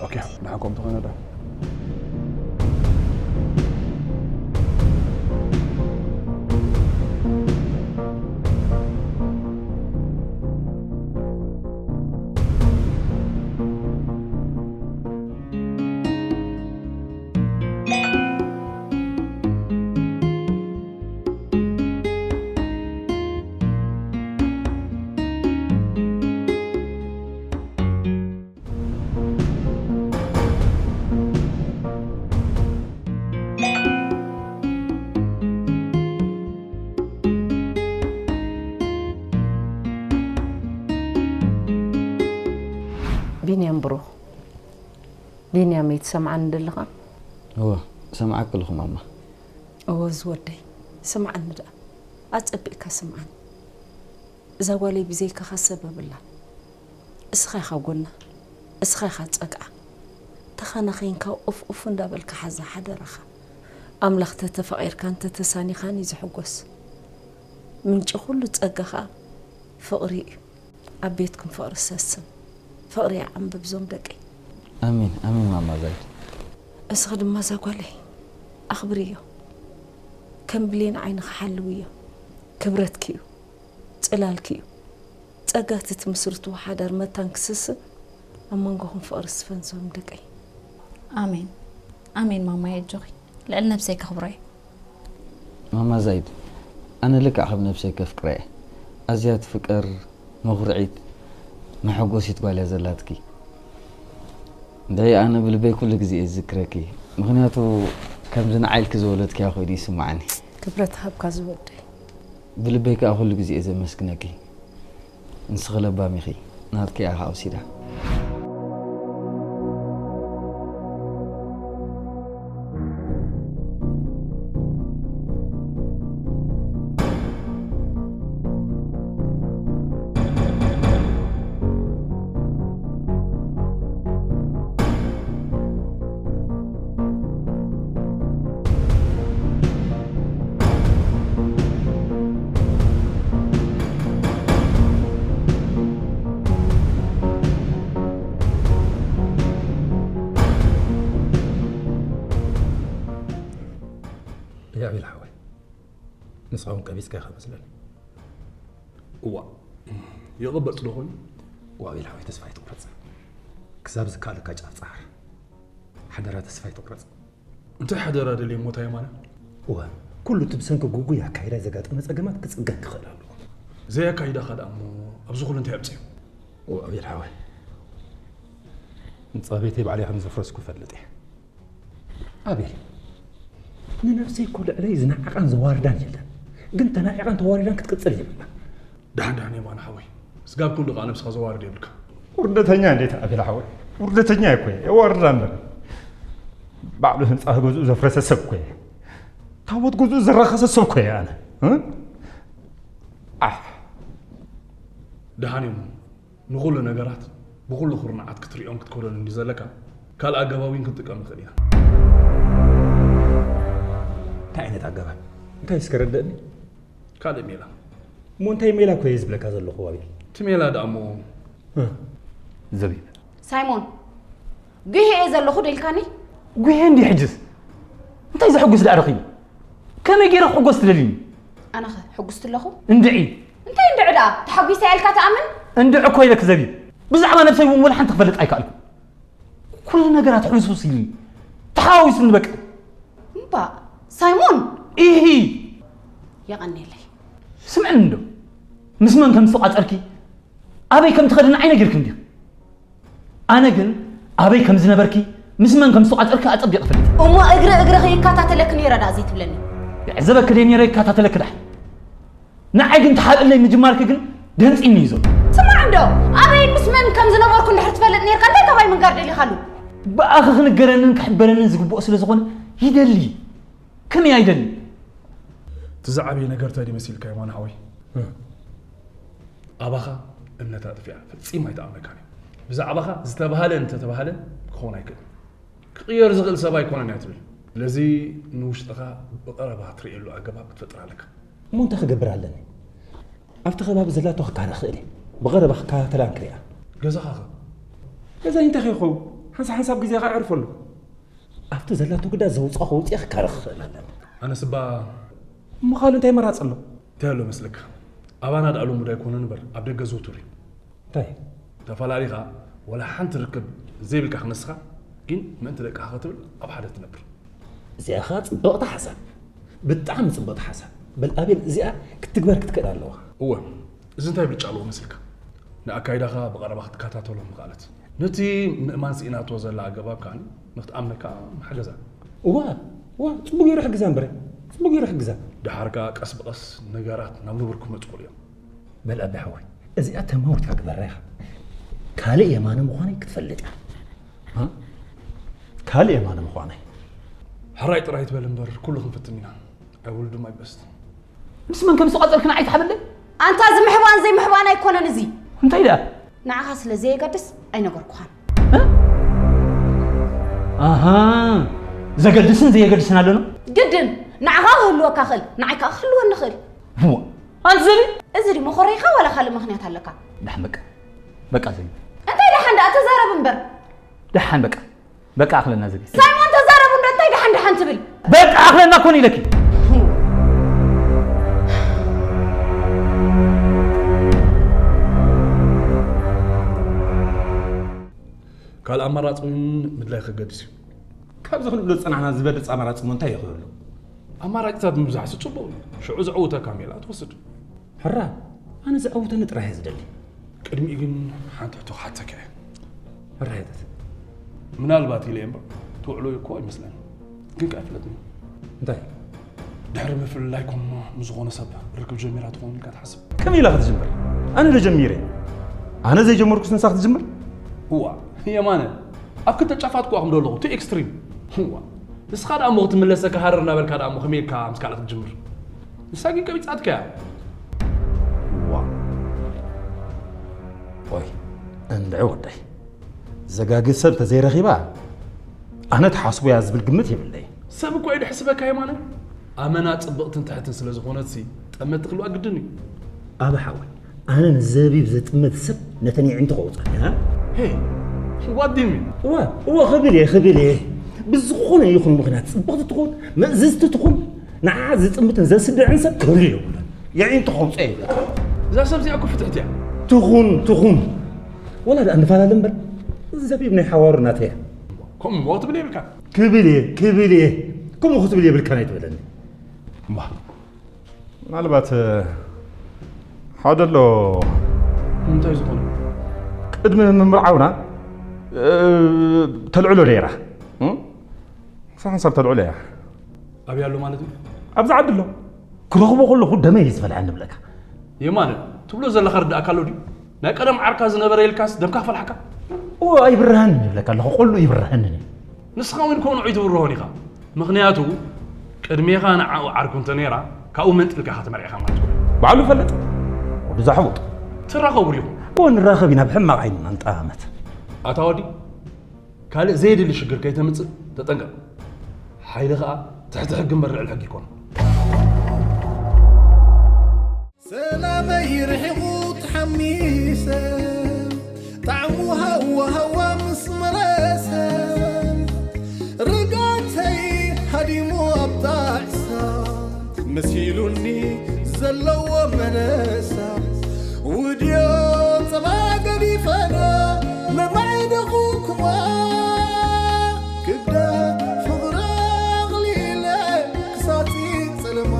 ኦኬ ንሓንኮም ተኾነ ዶ። ቢንያም ብሩኽ፣ ቢንያመይ ትሰምዓኒ ደለኻ? እወ፣ እሰምዓኪ ኣለኹ ማማ። እወ ዝወደይ፣ ስምዓኒ ደኣ፣ ኣጸቢቕካ ስምዓኒ። እዛ ጓለይ ብዘይካኻ ሰብ የብላን። እስኻ ኢኻ ጎና፣ እስኻ ኢኻ ጸግዓ። ተኸናኺንካ ኡፍ ኡፍ እንዳበልካ ሓዛ ሓደራኻ። ኣምላኽ ተተፋቒርካን ተተሳኒኻን እዩ ዝሕጎስ። ምንጪ ኩሉ ጸጋ ኸኣ ፍቕሪ እዩ። ኣብ ቤትኩም ፍቕሪ ሰስን። ፍቕሪ ይዓምብብ ዞም ደቀይ። ኣሜን ኣሜን ማማ ዛይድ። እስኺ ድማ እዛ ጓለይ ኣኽብርዮ፣ ከም ብሌን ዓይንኺ ሓልውዮ። ክብረትኪ እዩ፣ ጽላልኪ እዩ። ጸጋ እቲ ትምስርትዎ ሓዳር መታን ክስስን ኣብ መንጎኹም ፍቕሪ ይስፈን ዞም ደቀይ። ኣሜን ኣሜን ማማየ ኣጆኺ ልዕሊ ነብሰይ ከኽብሮ እየ። ማማ ዛይድ፣ ኣነ ልክዕ ከም ነብሰይ ከፍቅራ እየ። ኣዝያ ትፍቅር፣ መኹርዒት፣ መሐጎሲት ጓል እያ ዘላትኪ። እንድዒ ኣነ ብልበይ ኩሉ ግዜ እየ ዝዝክረኪ፣ ምኽንያቱ ከምዚ ንዓይ ኢልኪ ዝወለድክያ ኮይኑ ይስምዓኒ። ክብረት ሃብካ ዝወደይ። ብልበይ ከኣ ኩሉ ግዜ እየ ዘመስግነኪ። ንስኺ ለባም ኢኺ፣ ናትኪ እያ ከኣ ወሲዳ። ያቤል ሓወይ፣ ንስኻ እውን ቀቢጽካ ኢኻ መስለኒ። እዋ፣ ይቕበጽ ዶ ኾን? ዋቤል ሓወይ፣ ተስፋ ኣይትቑረጽ። ክሳብ ዝከኣለካ ጫፍ ጽዓር። ሓደራ ተስፋ ኣይትቑረጽ። እንታይ ሓደራ ደልየ እሞ እንታይ ማለት? እዋ፣ ኩሉ እቲ ብሰንኪ ግጉይ ኣካይዳ ዘጋጠመ ጸገማት ክጽገን ክኽእል ኣለዎ። ዘይ ኣካይዳኻ ደኣ እሞ ኣብዚ ኩሉ እንታይ ኣምጽኡ? ዋቤል ሓወይ፣ ንጻቤተይ ባዕለይ ከም ዘፍረስኩ እፈልጥ እየ። ኣቤል፣ ንነብሰይ እኮ ልዕለይ ዝነዓቓን ዘዋርዳን የለን። ግን ተናዒቓን ተዋሪዳን ክትቅጽል የብላን። ደሓን ደሓን የማነ ሓወይ፣ ስጋብ ክንዱ ከኣ ነብስኻ ዘዋርድ የብልካ። ውርደተኛ እንዴት ኣቤል ሓወይ? ውርደተኛ እኮ እየ፣ የዋርዳ እምበር። ባዕሉ ህንጻ ገዝኡ ዘፍረሰ ሰብ እኮ እየ። ታቦት ገዝኡ ዘራኸሰ ሰብ እኮ እየ ኣነ። እ? ኣሕ። ደሓን እዮም። ንኹሉ ነገራት ብኹሉ ኩርናዓት ክትሪኦን ክትከዶን እንዲ ዘለካ ካልእ ኣገባብ እውን ክንጥቀም ንኽእል ኢና። እንታይ ዓይነት ኣገባብ? እንታይ እስከ ረደእኒ? ካልእ ሜላ። እሞ እንታይ ሜላ እኮ እየ ዝብለካ ዘለኹ ኣቤል። እቲ ሜላ ደኣ እሞ ዘቢብ። ሳይሞን፣ ጉሄ እየ ዘለኹ ዶ ኢልካኒ? ጉሄ እንዲ ሕጅስ እንታይ ዘሕጉስ ደኣ ረኺቡ? ከመይ ገይረ ክሕጎስ ትደልዩኒ? ኣነኸ ሕጉስቲ ኣለኹ? እንድዒ። እንታይ እንድዒ ደኣ? ተሓጒሰ እየ ኢልካ ትኣምን? እንድዒ እኮ ኢለኪ ዘቢብ። ብዛዕባ ነብሰይ እውን ወላ ሓንቲ ክፈልጥ ኣይከኣልኩ። ኩሉ ነገራት ሕውስውስ ኢሉኒ። ተሓዋዊሱኒ በቃ። እምባ ሳይሞን። ኢሂ። የቐንየለይ። ስምዕኒ እንዶ። ምስ መን ከም ዝተቋጸርኪ ኣበይ ከም ትኸድን ኣይነገርክን ዲኺ? ኣነ ግን ኣበይ ከም ዝነበርኪ ምስ መን ከም ዝተቋጸርኪ ኣጸቢቕ እፈልጥ። እሞ እግሪ እግርኺ ይከታተለኪ ነይረ ደኣ ዘይትብለኒ? ይዕዘበኪ ደይ ነይረ ይከታተለኪ ደሓን። ንዓይ ግን ትሓብእለይ ምጅማርኪ ግን ደንጺኒ እዩ ዘሎ። ስማዕ እንዶ፣ ኣበይን ምስ መን ከም ዝነበርኩ እንድሕር ትፈልጥ ነይርካ እንታይ ካባይ ምንጋር ደሊኻሉ? ብኣኺ ክንገረንን ክሕበረንን ዝግብኦ ስለ ዝኾነ ይደሊ። ከመይ ኣይደሊ? እቲ ዝዓበየ ነገር እንታይ ድዩ መሲልካ የማነ ሓወይ? ኣባኻ እምነት ኣጥፊኣ ፈጺማ ኣይትኣምነካን እያ። ብዛዕባኻ ዝተባህለ እንተተባህለ ክኸውን ኣይክእልን። ክቕየር ዝኽእል ሰብ ኣይኮነን እያ ትብል። ስለዚ ንውሽጥኻ ብቐረባ ትርእየሉ ኣገባብ ክትፈጥር ኣለካ። እሞ እንታይ ክገብር ኣለኒ? ኣብቲ ከባቢ ዘላቶ ክካረ ክእል እየ። ብቐረባ ክከታተላን ክሪኣ። ገዛኻ ኸ? ገዛይ እንታይ ከይኸውን? ሓንሳብ ሓንሳብ ግዜኻ ኣዕርፈሉ። ኣብቲ ዘላቶ ግዳ ዘውፅኦ ከውፅኦ ክካረ ክኽእል ኣለኒ። ኣነስ እባ እሞ ካልእ እንታይ መራፂ ኣሎ? እንታይ ኣሎ መስለካ? ኣባና ደኣ ልሙድ ኣይኮነን እምበር ኣብ ደገ ዝውቱር እዩ። እንታይ? ተፈላሊኻ ወላ ሓንቲ ርክብ ዘይብልካ ክነስኻ ግን ምእንቲ ደቅኻ ክትብል ኣብ ሓደ ትነብር። እዚኣ ኸዓ ፅብቕቲ ሓሳብ። ብጣዕሚ ፅብቕቲ ሓሳብ። በል ኣቤል እዚኣ ክትግበር ክትክእል ኣለዋ። እወ። እዚ እንታይ ብልጫ ኣለዎ መስልካ? ንኣካይዳኻ ብቐረባ ክትከታተሎ ምኽኣለት። ነቲ ምእማን ስኢናቶ ዘላ ኣገባብ ከኣ ንኽትኣምነካ ምሓገዛ። እዋ እዋ ጽቡቅ ገይሩ ሕግዛ እምበረ ጽቡቅ ገይሩ ሕግዛ። ደሓር ከኣ ቀስ ብቐስ ነገራት ናብ ንቡር ክመጹ ይኽእሉ እዮም። በል ኣቢ ሓወይ እዚኣ ተማዊትካ ግበራ ኢኻ። ካልእ የማነ ምዃነይ ክትፈልጥ ኢኻ። ካልእ የማነ ምዃነይ። ሕራይ ጥራይ ትበል እምበር ኩሉ ክንፍትን ኢና። I will do my best። ምስ መን ከም ዝተቋጸርክን ኣይትሓብለይ? ኣንታ እዚ ምሕባን ዘይምሕባን ኣይኮነን እዚ። እንታይ ደኣ? ንዓኻ ስለ ዘየገድስ ኣይነገርኩኻን። ኣሃ ዘገድስን ዘየገድስን ኣለኖ? ግድን ንዓኻ ክህልወካ ክእል ንዓይ ከዓ ክህልወኒ ክእል። እዋ ኣንቲ ዘቢ እዚ ድሞ ኮረይኻ ዋላ ካልእ ምኽንያት ኣለካ? ዳሕመቅ በቃ ዘቢ እንታይ ደሓን ኣተዛረብ እምበር። ደሓን በቃ በቃ ኣኽለና ዘቤት ሳይሞን ተዛረብ እንዶ እንታይ ደሓን ደሓን ትብል? በቃ ኣኽለና ኮን ኢለኪ ካልእ ኣማራፂ እውን ምድላይ ከገድስ እዩ። ካብዚ ክንብሎ ዝፀናሕና ዝበልፅ ኣማራፂ እሞ እንታይ ይኽእል ኣሎ? ኣማራፂታት ምብዛሕሲ ፅቡቕ እዩ። ሽዑ ዘዕውተካ ሜላ ትወስድ። ሕራ ኣነ ዘዕውተኒ ጥራሕ እየ ዝደሊ። ቅድሚኡ ግን ሓንቲ ሕቶ ክሓተካ እየ። ሕራ ሕተት። ምናልባት ኢለ እየ እምበር ትውዕሎ እኮ ኣይመስለኒ። ግን ከ ኣይፍለጥን። እንታይ? ድሕሪ ምፍልላይኩም ምስ ዝኾነ ሰብ ርክብ ጀሚራ ትኸውን ኢልካ ትሓስብ? ከመይ ኢላ ክትጅምር? ኣነ ዶ ጀሚረ? ኣነ ዘይጀመርኩስ ንሳ ክትጅምር? እዋ የማነ ኣብ ክልተ ጫፋት እኮ ኣኹም ዶ ኣለኹ እቲ ኤክስትሪም። እዋ ንስኻ ደኣ እሞ ክትምለሰካ ሃረር እናበልካ ደኣ እሞ ከመይ ኢልካ ምስ ካልእ ክትጅምር? ንሳ ግን ቀቢጻትካ እያ። ዋ ቆይ እንድዒ ወደይ ዘጋግብ ሰብ ተዘይረኺባ ኣነ ትሓስቦ እያ ዝብል ግምት የብለይ። ሰብ እኮ እዩ ድሕስበካ የማነ። ኣመና ጽብቕትን ትሕትን ስለ ዝኾነትሲ ጠመት ክህልዋ ግድን እዩ። ኣበ ሓወይ ኣነ ንዘቢብ ዘጥምት ሰብ ነተን የዒንቱ ከውፅኣን። Hey, what do you mean? እወ እወ ክብል እየ ክብል እየ። ብዝኾነ ይኹን ምኽንያት ፅብቕቲ ትኹን ምእዝዝቲ ትኹን ንዓ ዝጥምትን ዘስድዕን ሰብ ክህሉ የብሉን። የዒንቱ ከውፅኦ የብለካ። እዛ ሰብ እዚኣ እኮ ፍትሕቲ እያ። ትኹን ትኹን ወላ ደኣ ንፈላለ እምበር ዘቢብ ናይ ሓዋሩ ናተይ እያ። ከምኡ ትብል የብልካ። ክብል እየ ክብል እየ። ከምኡ ክትብል የብልካን ኣይትበለኒ። ምናልባት ሓደ ኣሎ። እንታይ ዝኾነ? ቅድሚ ምምርዓውና ተልዕሎ ነይራ። ክሳብ ሓንሳብ ተልዕሎ እያ። ኣበይ ኣሎ ማለት እዩ? ኣብዚ ዓዲ ኣሎ። ክረኽቦ ከለኹ ደመይ እዩ ዝበልዐኒ እብለካ። የማነ ትብሎ ዘለኻ ርዳእካ ኣሎ ድዩ? ናይ ቀደም ዓርካ ዝነበረ ኢልካስ ደምካ ክፈልሓካ? እዎ ኣይብርሃንን ይብለካ ኣለኹ ቆልኡ ይብርሃንን እዩ። ንስኻ እውን ከምኡ ንዑይ ትብርሆን ኢኻ። ምኽንያቱ ቅድሜኻ ንዓኡ ዓርኩ እንተ ነይራ ካብኡ መንጢልካ ኢኻ ተመርዒኻ ማለት እዩ። ባዕሉ ይፈልጥ ወዲ ዛሕቡጥ። ትራኸቡ ዲኹም? እዎ ንራኸብ ኢና ብሕማቕ ዓይንና ንጠማመት። ኣታ ወዲ ካልእ ዘየድሊ ሽግር ከይተምጽእ ተጠንቀቕ። ሓይሊ ኸኣ ትሕቲ ሕጊ እምበር ልዕሊ ሕጊ ኣይኮነን። ሰላመይ ርሒቑ ተሓሚሰ ጣዕሙ ሃዋ ሃዋ ምስ መረሰ ርጋተይ ሃዲሙ ኣብ ጣዕሳ መሲሉኒ ዘለዎ መነሳ ውድዮ ጸባ ገዲፈና መማዕደኹኩዋ ክብዳ ፍቕሪ ኣቕሊለ ክሳጺ ጸለማ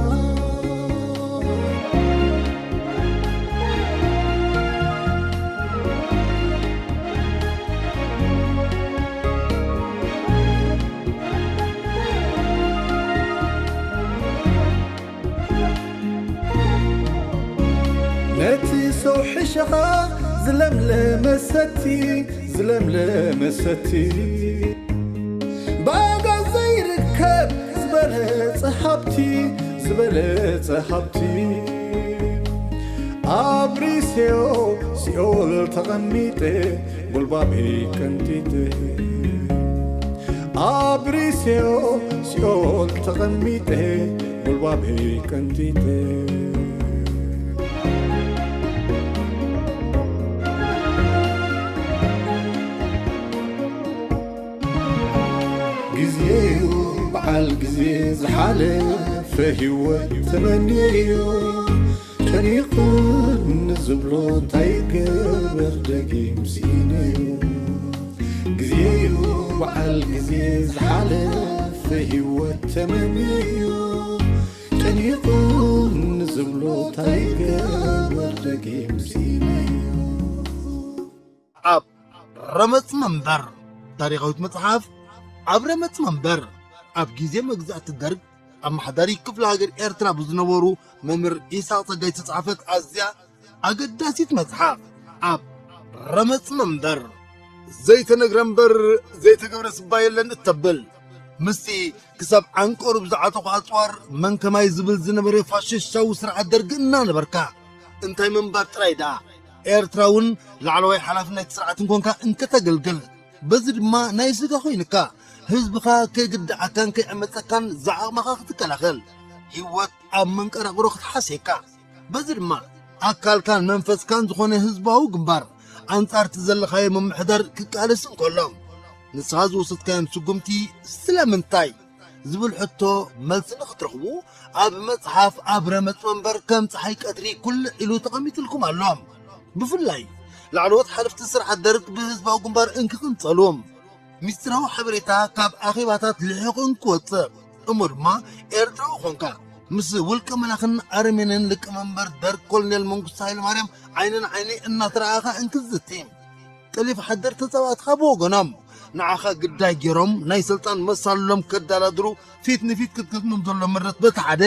ነቲ ሰው ሕሸኻ ዝለምለመ ሰቲ ዝለምለመ ሰቲ ብኣጋ ዘይርከብ ዝበለጸ ሃብቲ ዝበለጸ ሃብቲ ኣብሪሴዮ ሲኦል ተቐሚጠ ጉልባበይ ቀንጢጠ ኣብሪሴዮ ሲኦል ተቐሚጠ ጉልባበይ ቀንጢጠ ግዜዩ በዓል ግዜ ዝሓለፈ ህይወት ተመንየዮ ጨኒቑኒ ዝብሎ እንታይ ገበር ደጊም ስኢነዮ ግዜዩ በዓል ግዜ ዝሓለፈ ህይወት ተመንየዮ ጨኒቑኒ ዝብሎ እንታይ ገበር ደጊም ስኢነዮ ኣብ ረመጽ መንበር ታሪኻዊት መጽሓፍ ኣብ ረመጽ መንበር ኣብ ግዜ መግዛእቲ ደርግ ኣመሓዳሪ ክፍለ ሃገር ኤርትራ ብዝነበሩ መምህር ኢሳቕ ጸጋይ ዝተጻሕፈት ኣዝያ ኣገዳሲት መጽሓፍ ኣብ ረመጽ መንበር ዘይተነግረ እምበር ዘይተገብረ ስባ የለን እተብል ምስቲ ክሳብ ዓንቀሩ ብዝዓጠቑ ኣጽዋር መን ከማይ ዝብል ዝነበረ ፋሽስታዊ ስርዓት ደርጊ እናነበርካ እንታይ ምንባር ጥራይ ደኣ ኤርትራ እውን ላዕለዋይ ሓላፍነት ስርዓት እንኮንካ እንከተገልግል በዚ ድማ ናይ ስጋ ኮይንካ ህዝብኻ ከይግድዓካን ከይዕመፀካን ዝዓቕምኻ ክትከላኸል ህይወት ኣብ መንቀራቕሮ ክትሓስየካ በዚ ድማ ኣካልካን መንፈስካን ዝኾነ ህዝባዊ ግንባር ኣንጻር እቲ ዘለኻዮ ምምሕዳር ክቃለስ እንከሎ፣ ንስኻ ዝወሰድካዮም ስጉምቲ ስለምንታይ ዝብል ሕቶ መልሲ ንኽትረኽቡ፣ ኣብ መጽሓፍ ኣብ ረመጽ መንበር ከም ጸሓይ ቀትሪ ኩልዕ ኢሉ ተቐሚጥልኩም ኣሎ። ብፍላይ ላዕለዎት ሓለፍቲ ስርዓት ደርግ ብህዝባዊ ግንባር እንክቕንጸሉ፣ ሚስጥራዊ ሓበሬታ ካብ ኣኼባታት ልሒቑ እንክወጽእ፣ እሞ ድማ ኤርትራዊ ኾንካ ምስ ውልቀ መላኽን ኣረሜንን ሊቀመንበር ደርግ ኮሎኔል መንግስቱ ሃይለማርያም ዓይኒ ንዓይኒ እናተረኣኻ እንክዝቲ፣ ጠሊፍ ሓደር ተጻባእትኻ ብወገኖም ንዓኻ ግዳይ ገይሮም ናይ ስልጣን መሳልሎም ከዳላድሩ ፊት ንፊት ክትገጥሞም ዘሎ ምረት በቲ ሓደ፣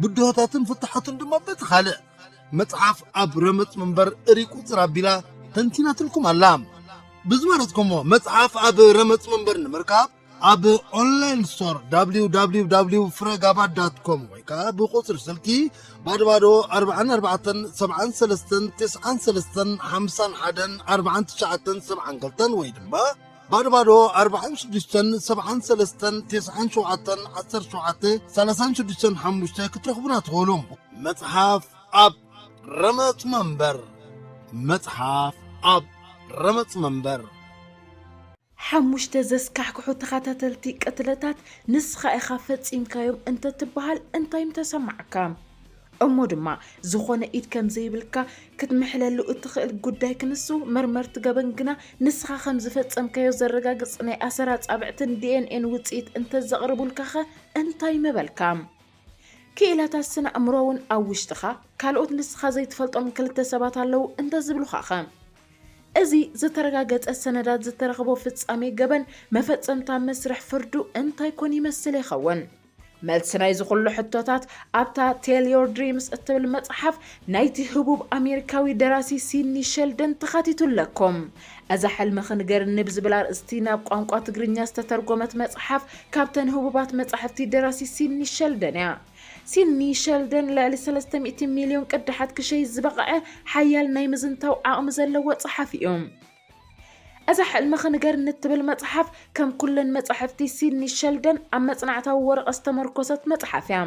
ብድሆታትን ፍታሓቱን ድማ በቲ ካልእ፣ መጽሓፍ ኣብ ረመጽ መንበር ሪ ቁጽር ኣቢላ ተንቲናትልኩም ኣላ። ብዝመረጽኩሞ መጽሓፍ ኣብ ረመጽ መንበር ንምርካብ ኣብ ኦንላይን ስቶር www ፍረጋባ ዳት ኮም ወይ ከዓ ብቁጽሪ ስልኪ ባዶ ባዶ ኣርባዓን ኣርባዕተን ሰብዓን ሰለስተን ትስዓን ሰለስተን ሓምሳን ሓደን ኣርባዓን ትሽዓተን ሰብዓን ክልተን ወይ ድማ ባዶ ባዶ ኣርባዓን ሽዱሽተን ሰብዓን ሰለስተን ትስዓን ሸውዓተን ዓሰርተ ሸውዓተ ሰላሳን ሽዱሽተን ሓሙሽተ ክትረኽቡና ትኽእሉ። መጽሓፍ ኣብ ረመጽ መንበር። መጽሓፍ ኣብ ረመጽ መንበር። ሓሙሽተ ዘስካሕክሑ ተኸታተልቲ ቅትለታት ንስኻ ኢኻ ፈጺምካዮም እንተትበሃል እንታይ ምተሰማዕካ? እሞ ድማ ዝኾነ ኢድ ከም ዘይብልካ ክትምሕለሉ እትኽእል ጉዳይ ክንሱ መርመርቲ ገበን ግና ንስኻ ከም ዝፈጸምካዮ ዘረጋግጽ ናይ ኣሰር ኣጻብዕትን ዲ ኤን ኤን ውጽኢት እንተዘቕርቡልካኸ እንታይ ምበልካ? ክኢላታት ስነ ኣእምሮ እውን ኣብ ውሽጥኻ ካልኦት ንስኻ ዘይትፈልጦም ክልተ ሰባት ኣለዉ እንተዝብሉኻኸ? እዚ ዝተረጋገጸ ሰነዳት ዝተረኽቦ ፍጻሜ ገበን መፈጸምታ መስርሕ ፍርዱ እንታይ ኮን ይመስል ይኸውን? መልሲ ናይዚ ኩሉ ሕቶታት ኣብታ Tell Your Dreams እትብል መጽሓፍ ናይቲ ህቡብ ኣሜሪካዊ ደራሲ ሲድኒ ሸልደን ተኻቲቱ ኣለኩም። እዛ ሕልምኺ ንገርኒ ብዝብል ኣርእስቲ ናብ ቋንቋ ትግርኛ ዝተተርጎመት መጽሓፍ ካብተን ህቡባት መጻሕፍቲ ደራሲ ሲድኒ ሸልደን እያ። ሲድኒ ሸልደን ልዕሊ ሰለስተ ሚእቲ ሚልዮን ቅዳሓት ክሸይጥ ዝበቕዐ ሓያል ናይ ምዝንታው ዓቕሚ ዘለዎ ጸሓፊ እዩ። እዛ ሕልምኺ ንገርኒ እትብል መጽሓፍ ከም ኩለን መጻሕፍቲ ሲድኒ ሸልደን ኣብ መጽናዕታዊ ወረቐት ዝተመርኮሰት መጽሓፍ እያ።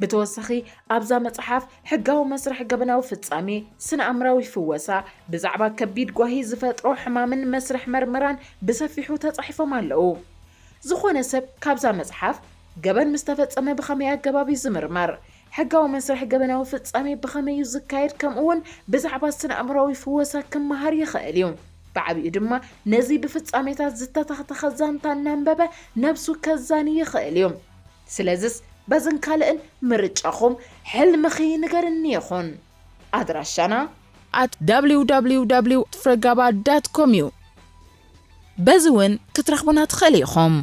ብተወሳኺ ኣብዛ መጽሓፍ ሕጋዊ መስርሕ ገበናዊ ፍጻሜ፣ ስነ ኣእምራዊ ፍወሳ፣ ብዛዕባ ከቢድ ጓሂ ዝፈጥሮ ሕማምን መስርሕ መርመራን ብሰፊሑ ተጻሒፎም ኣለዉ። ዝኾነ ሰብ ካብዛ መጽሓፍ ገበን ምስ ተፈጸመ ብኸመይ ኣገባብ እዩ ዝምርመር? ሕጋዊ መስርሕ ገበናዊ ፍጻሜ ብኸመይ እዩ ዝካየድ? ከምኡ እውን ብዛዕባ ስነ ኣእምራዊ ፍወሳ ክመሃር ይኽእል እዩ። ብዓቢኡ ድማ ነዚ ብፍጻሜታት ዝተተኽተኸ ዛንታ እናንበበ ነብሱ ከዛኒ ይኽእል እዩ። ስለዝስ በዝን ካልእን ምርጫኹም ሕልምኺ ንገርኒ ይኹን። ኣድራሻና at www ፍረጋባ ዳት ኮም እዩ። በዚ እውን ክትረኽቡና ትኽእል ኢኹም።